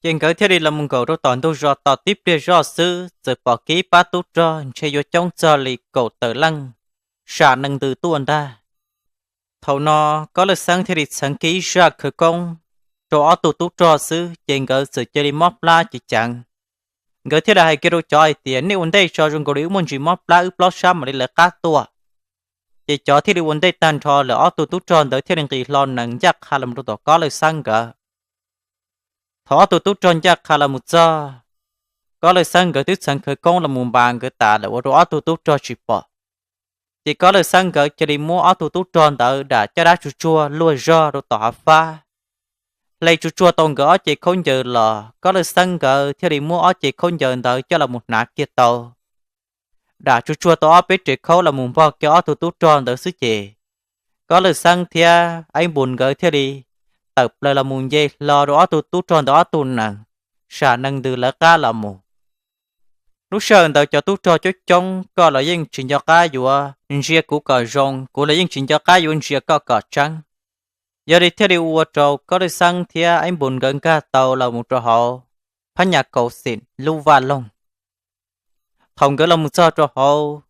Ces nkawd thiaj li los mus nkaum rau tom ntug zos tos tib pliag zoj xwb txawm pom kiag ib pab tub rog ntshe yuav coob txog li kaum tawm leej sam nees ntws tuaj ntag. Thaum no Kob Lwj Xeeb thiaj li txheev kiag ib zaj khawv koob rau ob tug tub rog xwb ces nkawd txawm cia li mob plab ceev ceev. Nkawd thiaj li hais kiag rau cov hais tias, nej ua ntej tso, zoo nkaus li wb muaj ntsis mob plab, wb plob sab mam li lawv qab tuaj. Ces cov thiaj li ua ntej tag nrho lawm, ob tug tub rog ntawd thiaj li nqis hlo nees ncaj qha los rau tom Kob Lwj Xeeb nkawd. Thaum ob tug tub rog ncaj qha los mus txog, Kob Lwj Xeeb nkawd twb txheev khawv koob los mus npas nkawd tas lawm ua rau ob tug tub rog tsis pom. Ces Kob Lwj Xeeb nkawd cia li muab ob tug tub rog ntawd dam caj dab tsuag tsuag luag zog rau tom hav fab, hle tsuag tsuag tau nkawd ob ce khaub ncaws los. Kob Lwj Xeeb nkawd thiaj li muab ob ce khaub ncaws ntawd coj los mus hnav kiag tau, dam tsuag tsuag tau ob peb rev khaub los mus npog kiag ob tug tub rog ntawd xwb ces Kob Lwj Xeeb thiab Aib Npus nkawd thiaj li tawm plaws los mus nce hlo rau ob tug tub rog ntawd ob tug nees, sam nees ntws lawv qab los mus. Lub sij hawm ntawd cov tub rog coob coob, koj los yeej tsis nco qab yuav ntsia kuv kom zoo, kuv los yeej tsis nco qab yuav ntsia koj kom tseeb. Yog li thiaj li ua rau Kob Lwj Xeeb thiab Aib Npus nkawd nkag tau los mus rau hauv Phab Nyas Kaus Xim lub vaj loog. Thaum nkawd los mus txog rau hauv,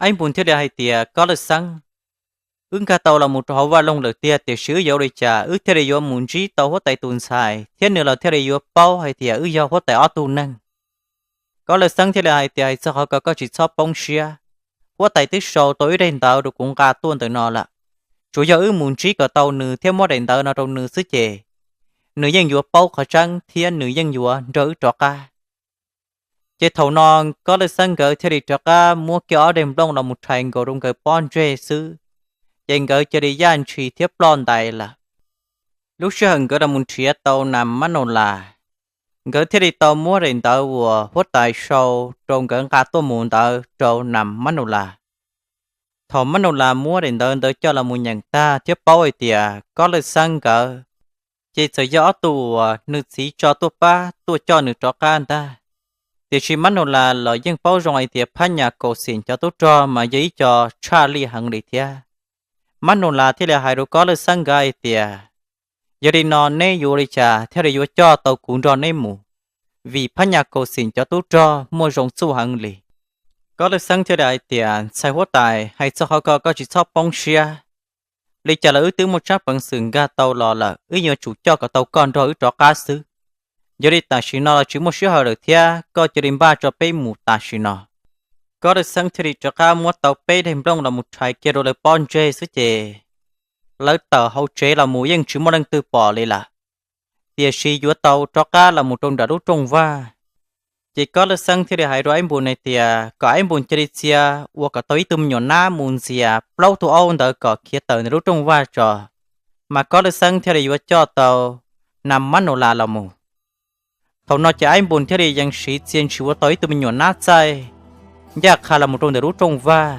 Aib Npus thiaj li hais tias, Kob Lwj Xeeb, wb nkag tau los mus rau hauv vaj loog lawm tiag, tiam sis wb yuav ua li cas wb thiaj li yuav mus ntsib tau huab tais tus ntxhais thiab nws los thiaj li yuav paub hais tias wb yog huab tais ob tug neeg? Kob Lwj Xeeb thiaj li hais tias, hais txog qhov ko koj tsis txhob poob siab. Huab tais twb sau tau ib daim ntawv rau kuv nqa tuaj ntawm no lawm. Tsuas yog wb mus ntsib kom tau nws thiab muab daim ntawv no rau nws xwb ces nws yeej yuav paub qhov tseeb thiab nws yeej yuav nrog wb rov qab. Ces thaum no Kob Lwj Xeeb nkawd thiaj li rov qab muab kiag ob daim nplooj los mus rhais nkaus rau nkawd pob ntseg xwb, ces nkawd cia li yaj ntshis thiab ploj ntais lawm. Lub sij hawm nkawd los mus nrhiav tau Nas Mab Nus Las, nkawd thiaj li tau muab daim ntawv uas huab tais sau rau nkawd nqa tuaj mus ntawd rau Nas Mab Nus Las. Thaum Mab Nus Las muab daim ntawv ntawd coj los mus nyeem tag thiab paub hais tias Kob Lwj Xeeb nkawd ces txawm yog ob tug uas nws txiv tso tuaj pab tuaj coj nws rov qab ntag. Tiam sis Mab Nus Las los yeej paub zoo hais tias Phab Nyas Kaus Xim cov tub rog mas yog ib co tshaj lij heev li thiab. Mab Nus Las thiaj li hais rau Kob Lwj Xeeb nkawd hais tias, yog li no neb yuav ua li cas thiaj li yuav coj tau kuv nrog neb mus, vim Phab Nyas Kaus Xim cov tub rog muaj zoo txuj heev li. Kob Lwj Xeeb thiaj li hais tias, ntxhais huab tais, hais txog qhov ko koj tsis txhob poob siab. Li cas los wb twb muaj tsab peev xwm nkag tau los lawm, wb yuav tsum coj kom tau koj nrog wb rov qab xwb. Yog li tam sim no los tsis muaj sij hawm lawm thiab, koj cia li npaj tso peb mus tam sim no. Kob Lwj Xeeb thiaj li rov qab muab tau peb daim nplooj los mus rhais kiag rau lawv pob ntseg xwb ces lawv tawm hauv tsev los mus yeej tsis muaj leej twg pom li lawm. Tiam sis yuav tau rov qab los mus rau nram lub rooj vag, Ces Kob Lwj Xeeb thiaj li hais rau Aib Npus hais tias kom Aib Npus cia li txia ua kom tau ib tug me nyuam nab mus ntxias plaub tug aub ntawd kom khiav tawm ntawm lub rooj vag tso, mas Kob Lwj Xeeb thiaj li yuav coj tau Nas Mab Nus Las los mus. Thaum no ces Aib Npus thiaj li yeej siv txia ntsis ua tau ib tug me nyuam nab txaij ncaj qha los mus rau ntawm lub rooj vag.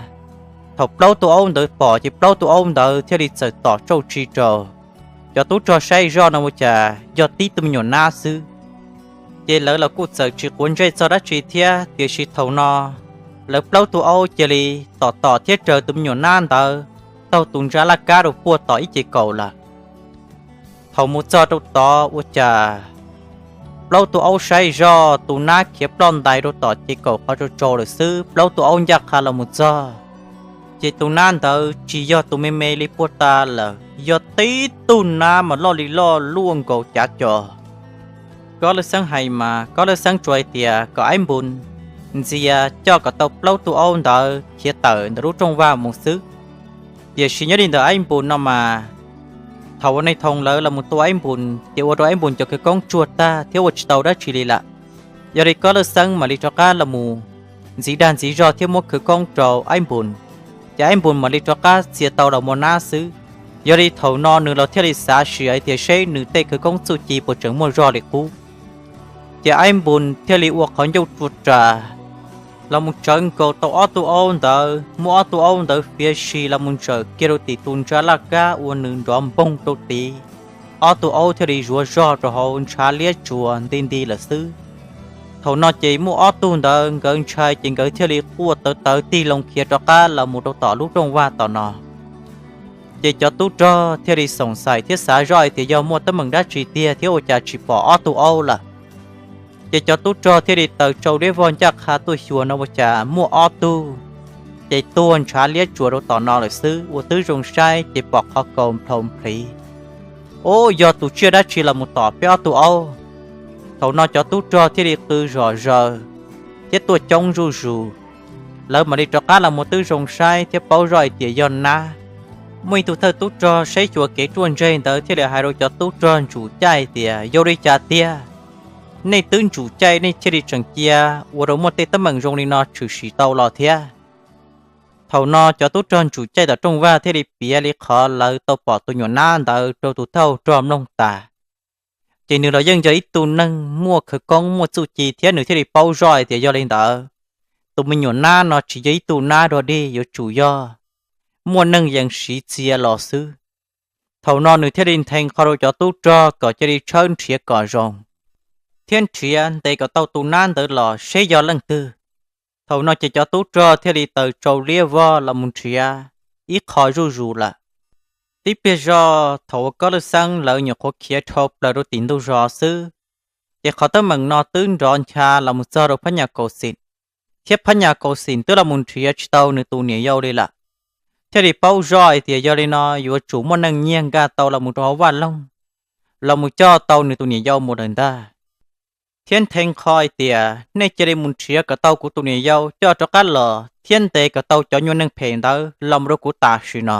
Thaum plaub tug aub ntawd pom ces plaub tug aub ntawd thiaj li txawm tom tsauj tsi rau. Cov tub rog saib zoj no ua cas yog tib tug me nyuam nab xwb, ces lawv los kuj txawm tsis quav ntsej txog dab tsi thiab, tiam sis thaum no lawv plaub tug aub cia li tom tom thiab raws tus me nyuam nab ntawd taug tus ntsa laj kab rau puag tom ib ce kaus lawm. Thaum mus txog rau tod ua cas plaub tug aub saib zoj tus nab khiav ploj ntais rau tom ce kaus qhov tsau tsau lawm xwb. Plaub tug aub ncaj qha los mus txog, ces tus nab ntawd tsis yog tus me me li puag ta lawm, yog tib tug nab mas loj li loj luaj nkaus cav co. Kob Lwj Xeeb hais mas Kob Lwj Xeeb tsuas hais tias kom Aib Npus ntxias coj kom tau plaub tug aub ntawd khiav tawm ntawm lub rooj vag mus xwb. Tiam sis nyob li ntawm Aib Npus no mas, thaum uas Neej Thoo lawv los mus tua Aib Npus ces ua rau Aib Npus cov khawv koob tsuag tag thiab ua tsis tau dab tsi li lawm. Yog li Kob Lwj Xeeb mam li rov qab los mus ntxiv dag ntxiv zog thiab muab khawv koob rau Aib Npus, ces Aib Npus mam li rov qab txia tau los mus nab xwb. Yog li thaum no nws los thiaj li xav sim hais tias seb nws tej khawv koob txuj ci puas tseem muaj zog li qub. Ces Aib Npus thiaj li ua qhov ncauj rua ras los mus tsawv nkaus tau ob tug aub ntawd, muab ob tug aub ntawd fiav si los mus ntsaws kiag rau tim tus ntsa laj kab ua nws nrov npoog rau tid. Ob tug aub thiaj li zuav zog rau hauv ntshav liab tsuas nti nti lawm xwb. Thaum no ces muaj ob tug ntawd nkawd ntshai ces nkawd thiaj li quaj tawv tawv tig loo khiav rov qab los mus rau tom lub rooj vag tom no. Ces cov tub rog thiaj li xoom xaim thiab xav zoj hais tias yog muaj teeb meem dab tsi tiag thiab ua cas tsis pom ob tug aub lawm. Ces cov tub rog thiaj li taws tsau liab vog ncaj qha tuaj xyuas no ua cas muaj ob tug ces tuag ntshav liab tsuas rau tom no lawm xwb. Ua twb zoo saib ces pom qhov kaus nplhau nplhiv. Ub, yog tus tsiaj dab tsi los mus tom peb ob tug aub? Thaum no cov tub rog thiaj li qw zom zaws thiab tuaj coob zuj zus. Lawv mam li rov qab los mus twb zoo saib thiab paub zoj hais tias yog nab. Muaj ib tug thawj tub rog saib xyuas kev ruaj ntseg ntawd thiaj li hais rau cov tub rog ntsum caij tias, Yog li cas tiag? Nej twb ntsum caij nej thiaj li tseem cia ua rau muaj tej teeb meem zoo li no tshwm sim tau los thiab? Thaum no cov tub rog ntsum caij tom rooj vag thiaj li piav li qhov lawv tau pom tus nyuam nab ntawd rau tus thawj rog mloog tas. Ces nws los yeej yog ib tug neeg muaj khawv koob muaj txuj ci thiab nws thiaj li paub zoj hais tias yog li ntawd, tus me nyuam nab no tsis yog ib tug nab dog dig, yuav tsum yog muaj neeg yees siv txia los xwb. Thaum no nws thiaj li nthe qho rau cov tub rog kom cia li tshawb nrhiav kom zoo thiab nrhiav ntes kom tau tus nab ntawd los seb yog leej twg. Thaum no ces cov tub rog thiaj li taws tsau liab vog los mus nrhiav ib qho zuj zus lawm. Tib pliag zog thaum uas Kob Lwj Xeeb lawv nyuam qhuav khiav dhau plaws rau tim ntug zos xwb, ces qhov teeb meem no twb nrov ncha los mus txog rau Phab Nyas Kaus Xim, thiab Phab Nyas Kaus Xim twb los mus nrhiav tsis tau nws tus niam yau li lawm. Thiaj li paub zoj hais tias yog li no yuav tsum muaj neeg nyiag nkag tau los mus rau hauv vaj loog, los mus coj tau nws tus niam yau mus lawm ntag. Thiab nthe qho hais tias nej cia li mus nrhiav kom tau kuv tus niam yau coj rov qab los thiab ntes kom tau cov nyuag neeg phem ntawd los mus rau kuv tam sim no.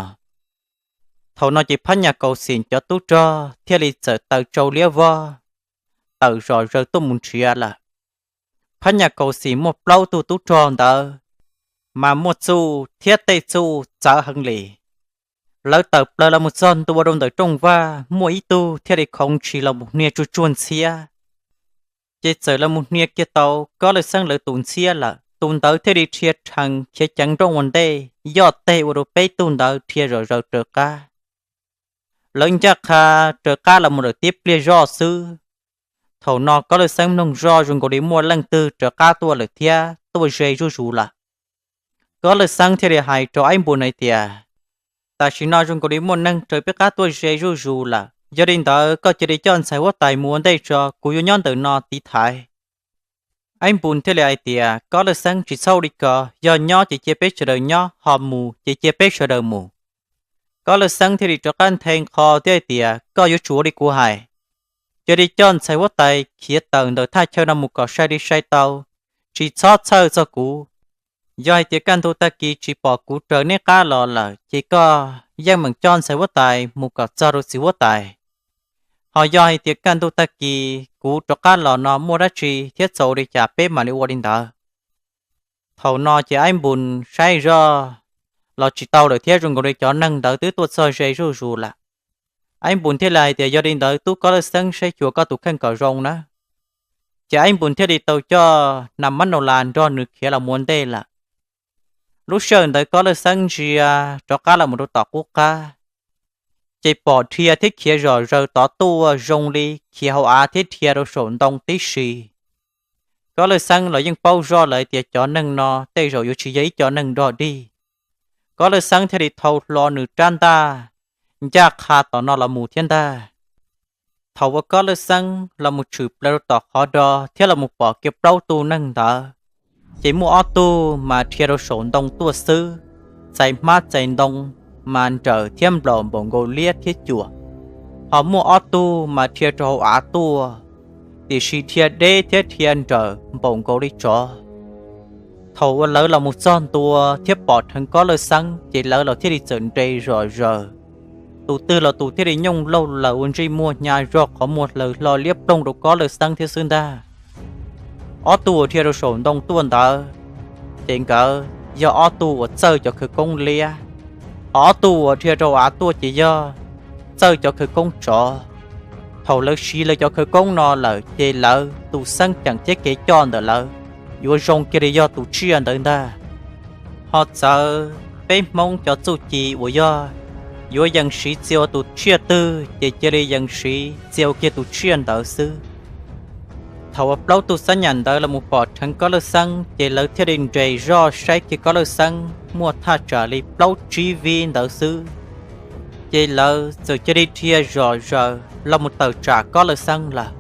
Thaum no ces Phab Nyas Kaus Xim cov tub rog thiaj li txawm taws tsau liab vog tawm zom zaws tuaj mus nrhiav lawm. Phab Nyas Kaus Xim muaj plaub tug tub rog ntawd, mas muaj txuj thiab tej txuj txawv heev li. Lawv tawm plaws los mus txog ntua rau ntawm rooj vag, muaj ib tug thiaj li khoov ntshis los mus hnia tsuag tsuag ntxhiab. Ces txawm los mus hnia kiag tau Kob Lwj Xeeb lawv tus ntxhiab lawm, tus ntawd thiaj li rhia rhees khiav ceev nrooj ua ntej, yoj teg ua rau peb tug ntawd rhia zom zaws raws qab. Lawv ncaj qha raws qab los mus lawm tib pliag zoj xwb. Thaum no Kob Lwj Xeeb mloog zoj zoo nkaus li muaj leej twg raws qab tuaj lawm thiab tuaj ze zuj zus lawm. Kob Lwj Xeeb thiaj li hais rau Aib Npus hais tias, tam sim no zoo nkaus li muaj neeg raws peb qab tuaj ze zuj zus lawm, yog li ntawd koj cia li coj ntxhais huab tais mus ua ntej tso, kuv yuav nyob ntawm no tiv thaiv. Aib Npus thiaj li hais tias, Kob Lwj Xeeb, tsis txhob ua li ko, yog nyob ces cia peb sawv daws nyob, ho mus ces cia peb sawv daws mus. Kob Lwj Xeeb thiaj li rov qab nthe qho thiab hais tias, koj yuav tsum ua li kuv hais, cia li coj ntxhais huab tais khiav tawm ntawm thaj chaw no mus kom sai li sai tau, tsis txhob txhawj txog kuv. Yog hais tias kaj ntug tag kis tsis pom kuv raws nej qab los lawm ces koj yeej meem coj ntxhais huab tais mus kom txog rau txiv huab tais. Ho yog hais tias kaj ntug tag kis kuv rov qab los no muaj dab tsi thiab txaus li cas peb mam li ua li ntawd. Thaum no ces Aib Npus saib zoj los tsis tau lawm thiab zoo nkaus li cov neeg ntawd twb tuaj txog ze zuj zus lawm. Aib Npus thiaj li hais tias, Yog li ntawd tub Kob Lawj Xeeb, saib xyuas koj tus kheej kom zoo na. Ces Aib Npus thiaj li tau coj Nas Mab Nau Las nrog nws khiav los mus ua ntej lawm. Lub sij hawm ntawd Kob Lawj Xeeb ntsia rov qab los mus rau tom qub qab, ces pom dhia thiab khiav zom zaws tod tuaj zoo li khiav hauv av thiab dhia rau saum ntoo tib si. Kob Lawj Xeeb los yeej paub zoj lawm tias cov neeg no tej zaum yuav tsis yog ib co neeg dog dig. Kob Lawj Xeeb thiaj li thau hlo nws rab ntaj ncaj qha tom no los mus thiab ntag. Thaum uas Kob Lawj Xeeb los mus tshwm plaws rau tom qhov do thiab los mus pom kiag plaub tug neeg ntawd, ces muaj ob tug mas dhia rau saum ntoo tuaj xwb, txais hmab txais ntoo mas nrawm thiab nplaum npaum nkaus liab thiab cuam. Ho muaj ob tug mas dhia rau hauv av tuaj, tiam sis dhia deb thiab dhia nrawm npaum nkaus li tsov. Thaum uas lawv los mus txog ntua thiab pom dheev Kob Lawj Xeeb ces lawv los thiaj li txawm nres zom zaws. Tus twg los tus thiaj li nyooj laug laws ua ntsej muag hnyav zog, qhov muag hlaws hlo liab ploog rau Kob Lawj Xeeb thiab xwb ntag. Ob tug uas dhia rau saum ntoo tuaj ntawd, ces nkawd yog ob tug uas txawj cov khawv koob liab, ho ob tug uas dhia rau av tuaj ces yog txawj cov khawv koob tsov. Thaum lawv siv lawv cov khawv koob no lawm ces lawv tus xeeb ceem thiab kev coj ntawm lawv yuav zoo kiag li yog tus tsiaj ntawd ntag. Ho txawv peb Hmoob cov txuj ci uas yog yuav yees siv txia ua tus tsiaj twg ces cia li yees siv txia ua kiag tus tsiaj ntawd xwb. Thaum uas plaub tug xab nyam ntawd los mus pom dheev Kob Lawj Xeeb ces lawv thiaj li nres zoj saib kiag Kob Lawj Xeeb muaj thaj tsam li plaub tsib vib ntawd xwb, ces lawv txawm cia li dhia zom zaws los mus tawm tsam Kob Lawj Xeeb lawm.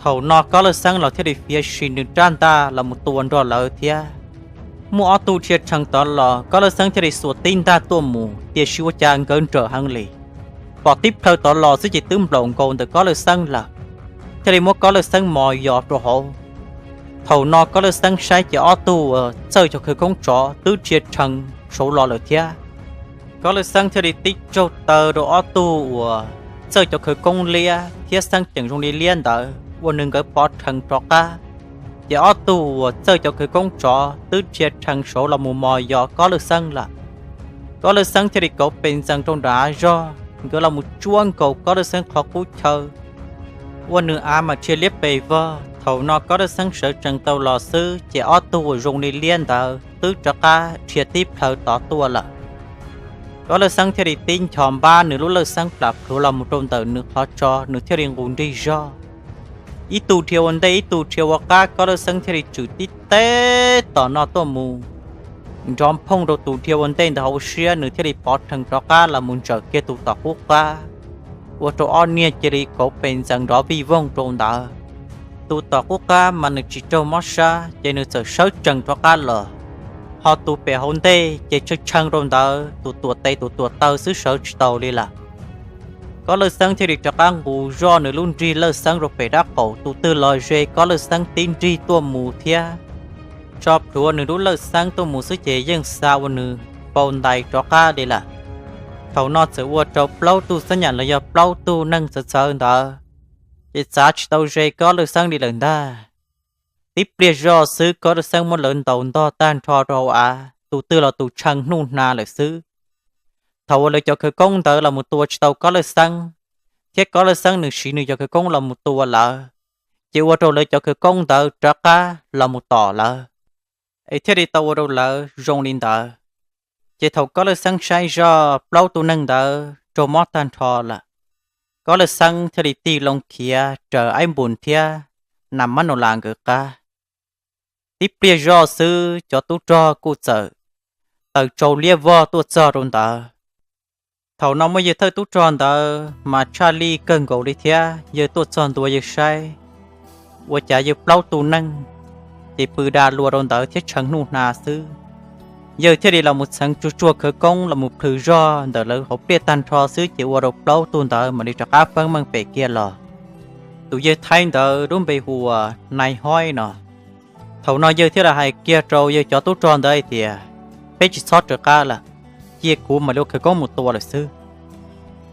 Thaum no Kob Lawj Xeeb los thiaj li fiav sim nws rab ntaj los mus tua nrog lawv thiab. Muaj ob tug dhia rhees tod los Kob Lawj Xeeb thiaj li xuas tib ntaj tuaj mus, tiam sis ua cas nkawd nrawm heev li. Pom tib plhaw tod los xwb ces twb nplaum nkaus ntawm Kob Lawj Xeeb lawm, thiaj li muab Kob Lawj Xeeb mos yos rau hauv. Thaum no Kob Lawj Xeeb saib ces ob tug uas txawj cov khawv koob tsov twb dhia rhees saud los lawm thiab. Kob Lawj Xeeb thiaj li tib tsaug taw rau ob tug uas txawj cov khawv koob liab thiab xeeb ceem zoo li liab ntawd ua nws nkawd pov rhees rov qab. Ces ob tug uas txawj cov khawv koob tsov twb dhia rhees saud los mus mos yos Kob Lawj Xeeb lawm. Kob Lawj Xeeb thiaj li kauv pes ntxees rau nram zog, nkawd los mus tsuab nkaus Kob Lawj Xeeb qhov qub chaw, ua nws av mas dhia liab pes vog. Thaum no Kob Lawj Xeeb sawv tsees tau los xwb ces ob tug uas zoo li liab ntawd twb rov qab dhia tib plhaw tod tuaj lawm. Kob Lawj Xeeb thiaj li tib nchos npab nws lub lawj xeeb plam plhuav los mus rau ntawm nws qhov tso, nws thiaj li nqus nrig zog. Ib tug dhia ua ntej ib tug dhia ua qab, Kob Lawj Xeeb thiaj li tswm tib teg tom no tuaj mus, nrov phooj rau tus dhia ua ntej ntawd hauv siab, nws thiaj li pov rhees rov qab los mus ntsawm kiag tus tom qub qab, ua rau ob niag cia li kauv pes ntxees nrov vij voog rau ntawd. Tus tom qub qab mas nws tsis raug mob sab ces nws txawm sawv tsees rov qab los, ho tus pem hauv ntej ces tshee tshee rau ntawd, tus tuam tes tus tuam taw xwb sawv tsis tau li lawm. Kob Lawj Xeeb thiaj li rov qab nqus zoj nws lub nrig lawj xeeb rau pem dab qaum, tus twg los ze Kob Lawj Xeeb tib nrig tuaj mus thiab. Tso plhuav nws lub lawj xeeb tuaj mus xwb ces yeej xa ua nws pau ntais rov qab li lawm. Thaum no txawm ua rau plaub tug xab nyam los yog plaub tug neeg txawv txawv ntawd ces txav tsis tau ze Kob Lawj Xeeb li lawm ntag. Tib pliag zoj xwb Kob Lawj Xeeb muab lawv ntaus ntog tag nrho rau hauv av, tus twg los tus tshee hnub hna lawm xwb. Thaum uas lawv cov khawv koob ntawd los mus tua tsis tau Kob Lawj Xeeb, thiab Kob Lawj Xeeb nws siv nws cov khawv koob los mus tua lawv, ces ua rau lawv cov khawv koob ntawd rov qab los mus tom lawv, es thiaj li tau ua rau lawv zoo li ntawd. Ces thaum Kob Lawj Xeeb saib zoj plaub tug neeg ntawd raug mob tag nrho lawm, Kob Lawj Xeeb thiaj li tig loo khiav raws Aib Npus thiab Nas Mab Nau Las nkawd qab. Tib pliag zoj xwb cov tub rog kuj txawm taws tsau liab vog tuaj txog rau ntawd. Thaum no muaj yawg thawj tub rog ntawd mas tshaj lij kawg nkaus li thiab, yawg tuaj txog ntua yawg saib ua cas yawg plaub tug neeg ces pw da lua rau ntawd thiab tshee hnub hna xwb. Yawg thiaj li los mus txheev tsuag tsuag khawv koob los mus plhws zog ntawm lawv hauv pliaj tag nrho xwb ces ua rau plaub tug ntawd mam li rov qab feeb meej pem kiag los. Tus yawg Thaib ntawd lub npe hu ua Nais Hoib no. Thaum no yawg thiaj li hais kiag rau yawg cov tub rog ntawd hais tias, Peb tsis txhob raws qab lawm, cia kuv mam li ua khawv koob mus tua lawm xwb.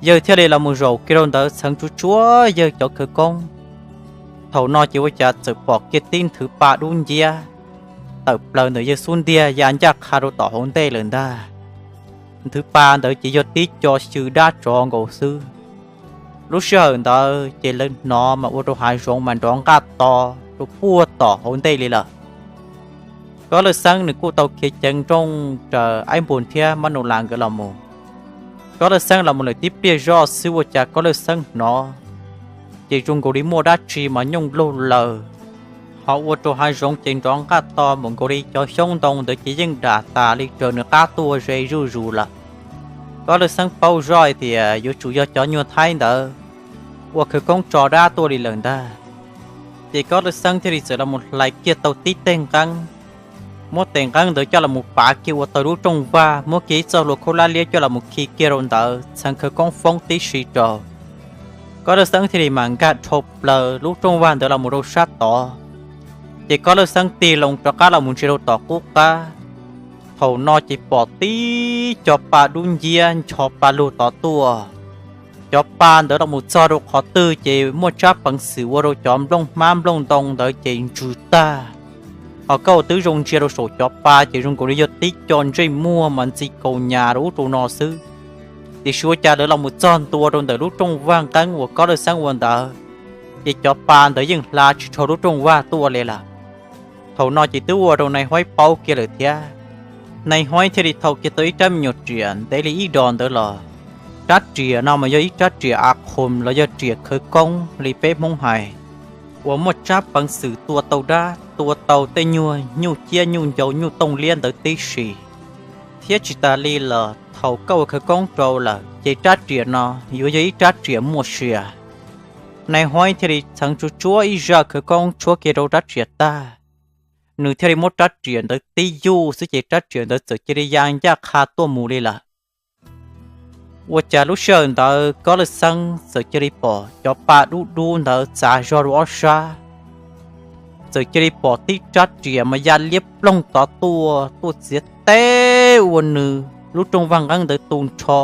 Yawg thiaj li los mus zaum kiag rau ntawd txheev tsuag tsuag yawg cov khawv koob. Thaum no ces ua cas txawm pom kiag tib nthwv pa dub nciab tawm plaws ntawm yawg xub ntiag ya ncaj qha rau tom hauv ntej lawm ntag. Nthwv pa ntawd ces yog tib co xyw dab tsov nkaus xwb. Lub sij hawm ntawd ces lawv hnov mas ua rau hav zoov mas nrov nqaj to rau puag tom hauv ntej li lawm. Kob Lawj Xeeb nws kuj tau khiav ceev nrooj raws Aib Npus thiab Mab Nus Las nkawd los mus. Kob Lawj Xeeb los mus lawm tib pliag zoj xwb ua cas Kob Lawj Xeeb hnov ces zoo nkaus li muaj dab tsi mas nyooj laug laws, ho ua rau hav zoov ces nrov nqaj to npaum nkaus li cov xyoob ntoo ntawd ces yeej dam tas li raws nws qab tuaj ze zuj zus lawm. Kob Lawj Xeeb paub zoj hais tias yuav tsum yog cov nyuag Thaib ntawd ua khawv koob tso dab tuaj li lawm ntag. Ces Kob Lawj Xeeb thiaj li txawm los mus hlais kiag tau tib teg nqeeb, muab tes nqeeb ntawd coj los mus pav kiag ua tau lub rooj vag, muab kiag ib txoj hlua khaub lab liab coj los mus khi kiag rau ntawd txheev khawv koob foob tib si rau. Kob Lawj Xeeb thiaj li mam nkag dhau plaws lub rooj vag ntawd los mus rau sab tod. Ces Kob Lawj Xeeb tig loo rov qab los mus ntsia rau tom qub qab. Thaum no ces pom tib co pa dub nciab ncho pa lug tod tuaj. Cov pa ntawd los mus txog rau qhov twg ces muaj tsab peev xwm ua rau cov nplooj hmab nplooj ntoo ntawd ces ntsws tag. Ho koj ua twb zoo ntsia rau saum cov pa ces zoo nkaus li yog tib co ntsej muag mas ntxi kaus nyas rau ub rau no xwb. Tiam sis ua cas lawv los mus txog ntua rau ntawm lub rooj vag nqeeb uas Kob Lawj Xeeb ua ntawd, ces cov pa ntawd yeej hla tsis dhau lub rooj vag tuaj li lawm. Thaum no ces twb ua rau nais huaib paub kiag lawm thiab. Nais huaib thiaj li thau kiag tau ib rab me nyuam riam ntev li ib dos ntawd los. Rab riam no mas yog ib rab riam a qhum los yog riam khawv koob li peb Hmoob hais, uas muaj tsab peev xwm tua tau dab, tua tau tej nyuag nyuj ciab nyuj ncau nyuj tooj liab ntawd tib si. Thiab tsis tas li los thaum koj ua khawv koob rau lawm ces rab riam no yuav yog ib rab riam muaj sia. Nais huaib thiaj li txheev tsuag tsuag ib zaj khawv koob tshuab kiag rau rab riam tag, nws thiaj li muab rab riam ntawd tib yuj xwb ces rab riam ntawd txawm cia li ya ncaj qha tuaj mus li lawm. Ua cas lub sij hawm ntawd Kob Lawj Xeeb txawm cia li pom cov pa dub dub ntawd txav zog rau ob sab. Txawm cia li pom tib rab riam mas ya liab ploog tod tuaj, tuaj txiav teb ua nws lub rooj vag nqeeb ntawd tu nrho.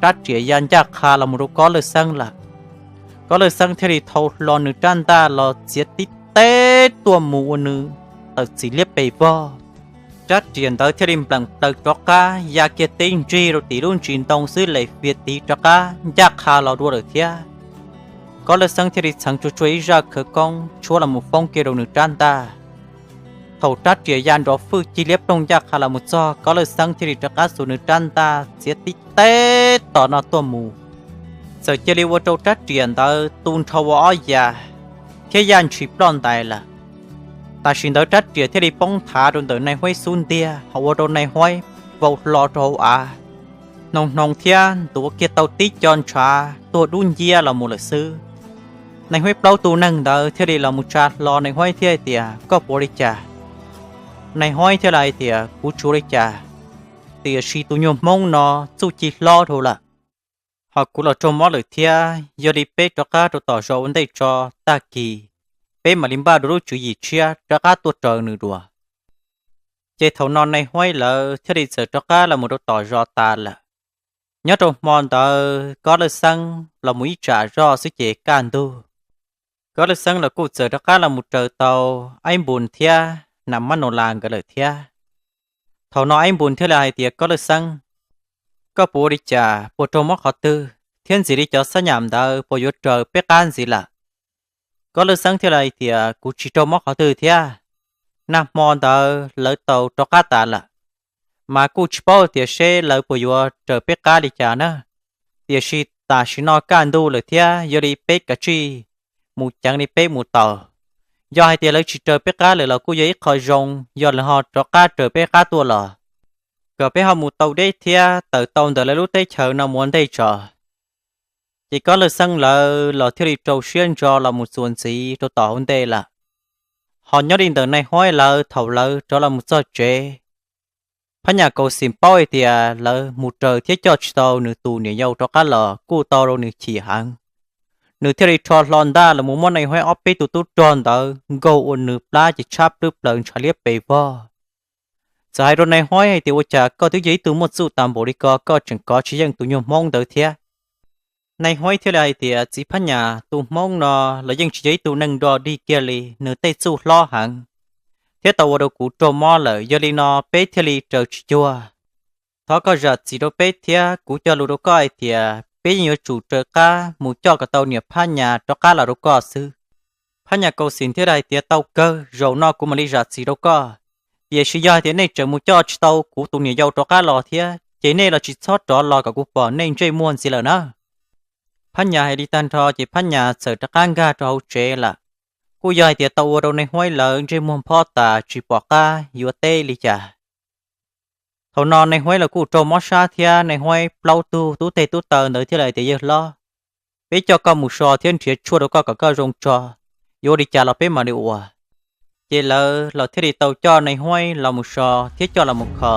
Rab riam ya ncaj qha los mus rau Kob Lawj Xeeb lawm. Kob Lawj Xeeb thiaj li thau hlo nws rab ntaj los txiav tib teb tuaj mus ua nws tawm txim liab pes vog. Rab riam ntawd thiaj li npleem plaws rov qab ya kiag teb nrig rau tim lub ntsis ntoo xwb les fiav tiv rov qab ncaj qha los dua lawm thiab. Kob Lawj Xeeb thiaj li txheev tsuag tsuag ib zaj khawv koob tshuab los mus foob kiag rau nws rab ntaj. Thaum rab riam ya nrov fwj cig liab ploog ncaj qha los mus txog, Kob Lawj Xeeb thiaj li rov qab xuas nws rab ntaj txiav tib teb tom no tuaj mus. Txawm cia li ua rau rab riam ntawd tu nrho ua ob yas thiab ya ntshis ploj ntais lawm. Tam sim ntawd rab riam thiaj li poob nthav rau ntawm nais huaib xub ntiag, ho ua rau nais huaib vau hlo rau hauv av, hnoos hnoos thiab ntuav kiag tau tib co ntshav tuag dub nciab los mus lawm xwb. Nais huaib plaub tus neeg ntawd thiaj li los mus tsa hlo nais huaib thiab hais tias, Koj puas ua li cas? Nais huaib thiaj li hais tias, Kuv tsis ua li cas, tiam sis tus nyuag Hmoob no txuj ci hlob dhau lawm. Ho kuv los raug mob lawm thiab, yog li peb rov qab rau tom zos ua ntej tso, tag kis peb mam li npaj dua lub tswv yim tshiab rov qab tuaj raws nws dua. Ces thaum no nais huaib lawv thiaj li txawm rov qab los mus rau tom zos tas lawm. Nyob rau hmo ntawd Kob Lawj Xeeb los mus ib tsam zoj xwb ces kaj ntug. Kob Lawj Xeeb los kuj txawm rov qab los mus raws tau Aib Npus thiab Nam Mab Nus Las nkawd lawm thiab. Thaum no Aib Npus thiaj li hais tias, Kob Lawj Xeeb, koj puas ua li cas, puas raug mob qhov twg, thiab ntxim li cov xab nyam ntawd puas yuav raws peb qab ntxiv lawm? Kob Lawj Xeeb thiaj li hais tias, Kuv tsis raug mob qhov twg thiab. Nag hmo ntawd lawv tau rov qab tas lawm, mas kuj tsis paub tias seb lawv puas yuav raws peb qab li cas na. Tiam sis tam sim no kaj ntug lawm thiab, yog li peb kav tsij mus ceev li peb mus tau. Yog hais tias lawv tsis raws peb qab lawm los kuj yog ib qho zoo, yog lawv ho rov qab raws peb qab tuaj los, kom peb ho mus tau deb thiab tawm tau ntawm lawv lub teb chaws no mus ua ntej tso. Ces Kob Lawj Xeeb lawv los thiaj li rau siab ntso los mus txuas ntxiv rau tom hauv ntej lawm. Ho nyob li ntawm nais huaib lawv, thaum lawv rov los mus txog tsev, Phab Nyas Kaus Xim paub hais tias lawv mus raws thiab coj tsis tau nws tus niam yau rov qab los kuj tau rau nws chim heev. Nws thiaj li rho hlo ntaj los mus muab nais huaib ob peb tus tub rog ntawd nkaug ua nws plab ces tshab plwb plaws ntshav liab pes vog. Txawm hais rau nais huaib hais tias, Ua cas koj twb yog ib tug muaj txuj tas npaum li ko, koj tseem kov tsis yeej tus nyuag Hmoob ntawd thiab? Nais Huaib thiaj li hais tias, Txiv Phab Nyas, tus Hmoob no los yeej tsis yog ib tug neeg nrog dig kiag li, nws tej txuj hlob heev, thiab tau ua rau kuv raug mob lawm. Yog li no peb thiaj li raws tsis cuag. Thov koj zam txim rau peb thiab kuv cog lus rau koj hais tias peb yeej yuav tsum raws qab mus coj kom tau niam Phab Nyas rov qab los rau koj xwb. Phab Nyas Kaus Xim thiaj li hais tias, Tau kawg, zaum no kuv mam li zam txim rau koj. Tiam sis yog hais tias nej tseem mus coj tsis tau kuv tus niam yau rov qab los thiab ces nej los tsis txhob rov los kom kuv pom nej ntsej muag ntxiv lawm na. Phab Nyas hais li tag nrho ces Phab Nyas txawm rov qab nkag rau hauv tsev lawm. Kuj yog hais tias tau ua rau Nais Huaib lawv ntsej muag phob tas tsis pom qab yuav teb li cas. Thaum no Nais Huaib los kuj raug mob sab thiab Nais Huaib plaub tug tub teg tub taw ntawd thiaj li hais tias, Yawg hlob, peb coj koj mus so thiab nrhiav tshuaj rau koj kom koj zoo tso, yuav ua li cas los peb mam li ua. Ces lawv los thiaj li tau coj Nais Huaib los mus so thiab coj los mus kho.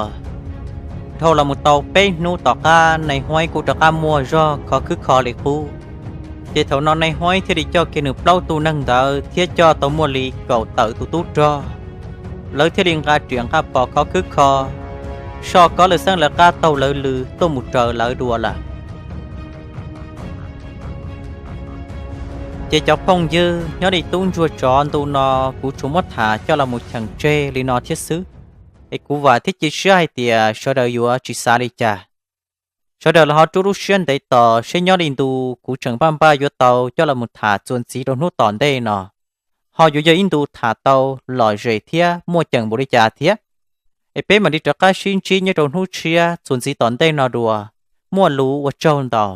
Dhau los mus tau peb hnub tom qab Nais Huaib kuj rov qab muaj zog khov khwb kho li qub. Ces thaum no Nais Huaib thiaj li coj kiag nws plaub tug neeg ntawd thiab coj tau muaj li kaum tawm tus tub rog, lawv thiaj li nqa riam nqa phom khov khwb kho, soj kob lawv xeeb lawv qab taug lawv lw tuaj mus raws lawv dua lawm. Ces cov phooj ywg, nyob li tub ntsuag tsov ntu no kuv tsuas muab tham coj los mus cheem tseg li no thiab xwb. Es kuv vam thiab cia siab hais tias sawv daws yuav tsis xav li cas. Sawv daws los ho rub lub siab ntev tos seb nyob li ntu kuv tseem npaj npaj yuav tau coj los mus tham txuas ntxiv rau hnub tom ntej no, ho yuav yog ib ntu tham tau lom zem thiab muaj ceem npaum li cas thiab. Es peb mam li rov qab sib ntsib nyob rau hnub tshiab txuas ntxiv tom ntej no dua. Muaj lus ua tsaug ntau.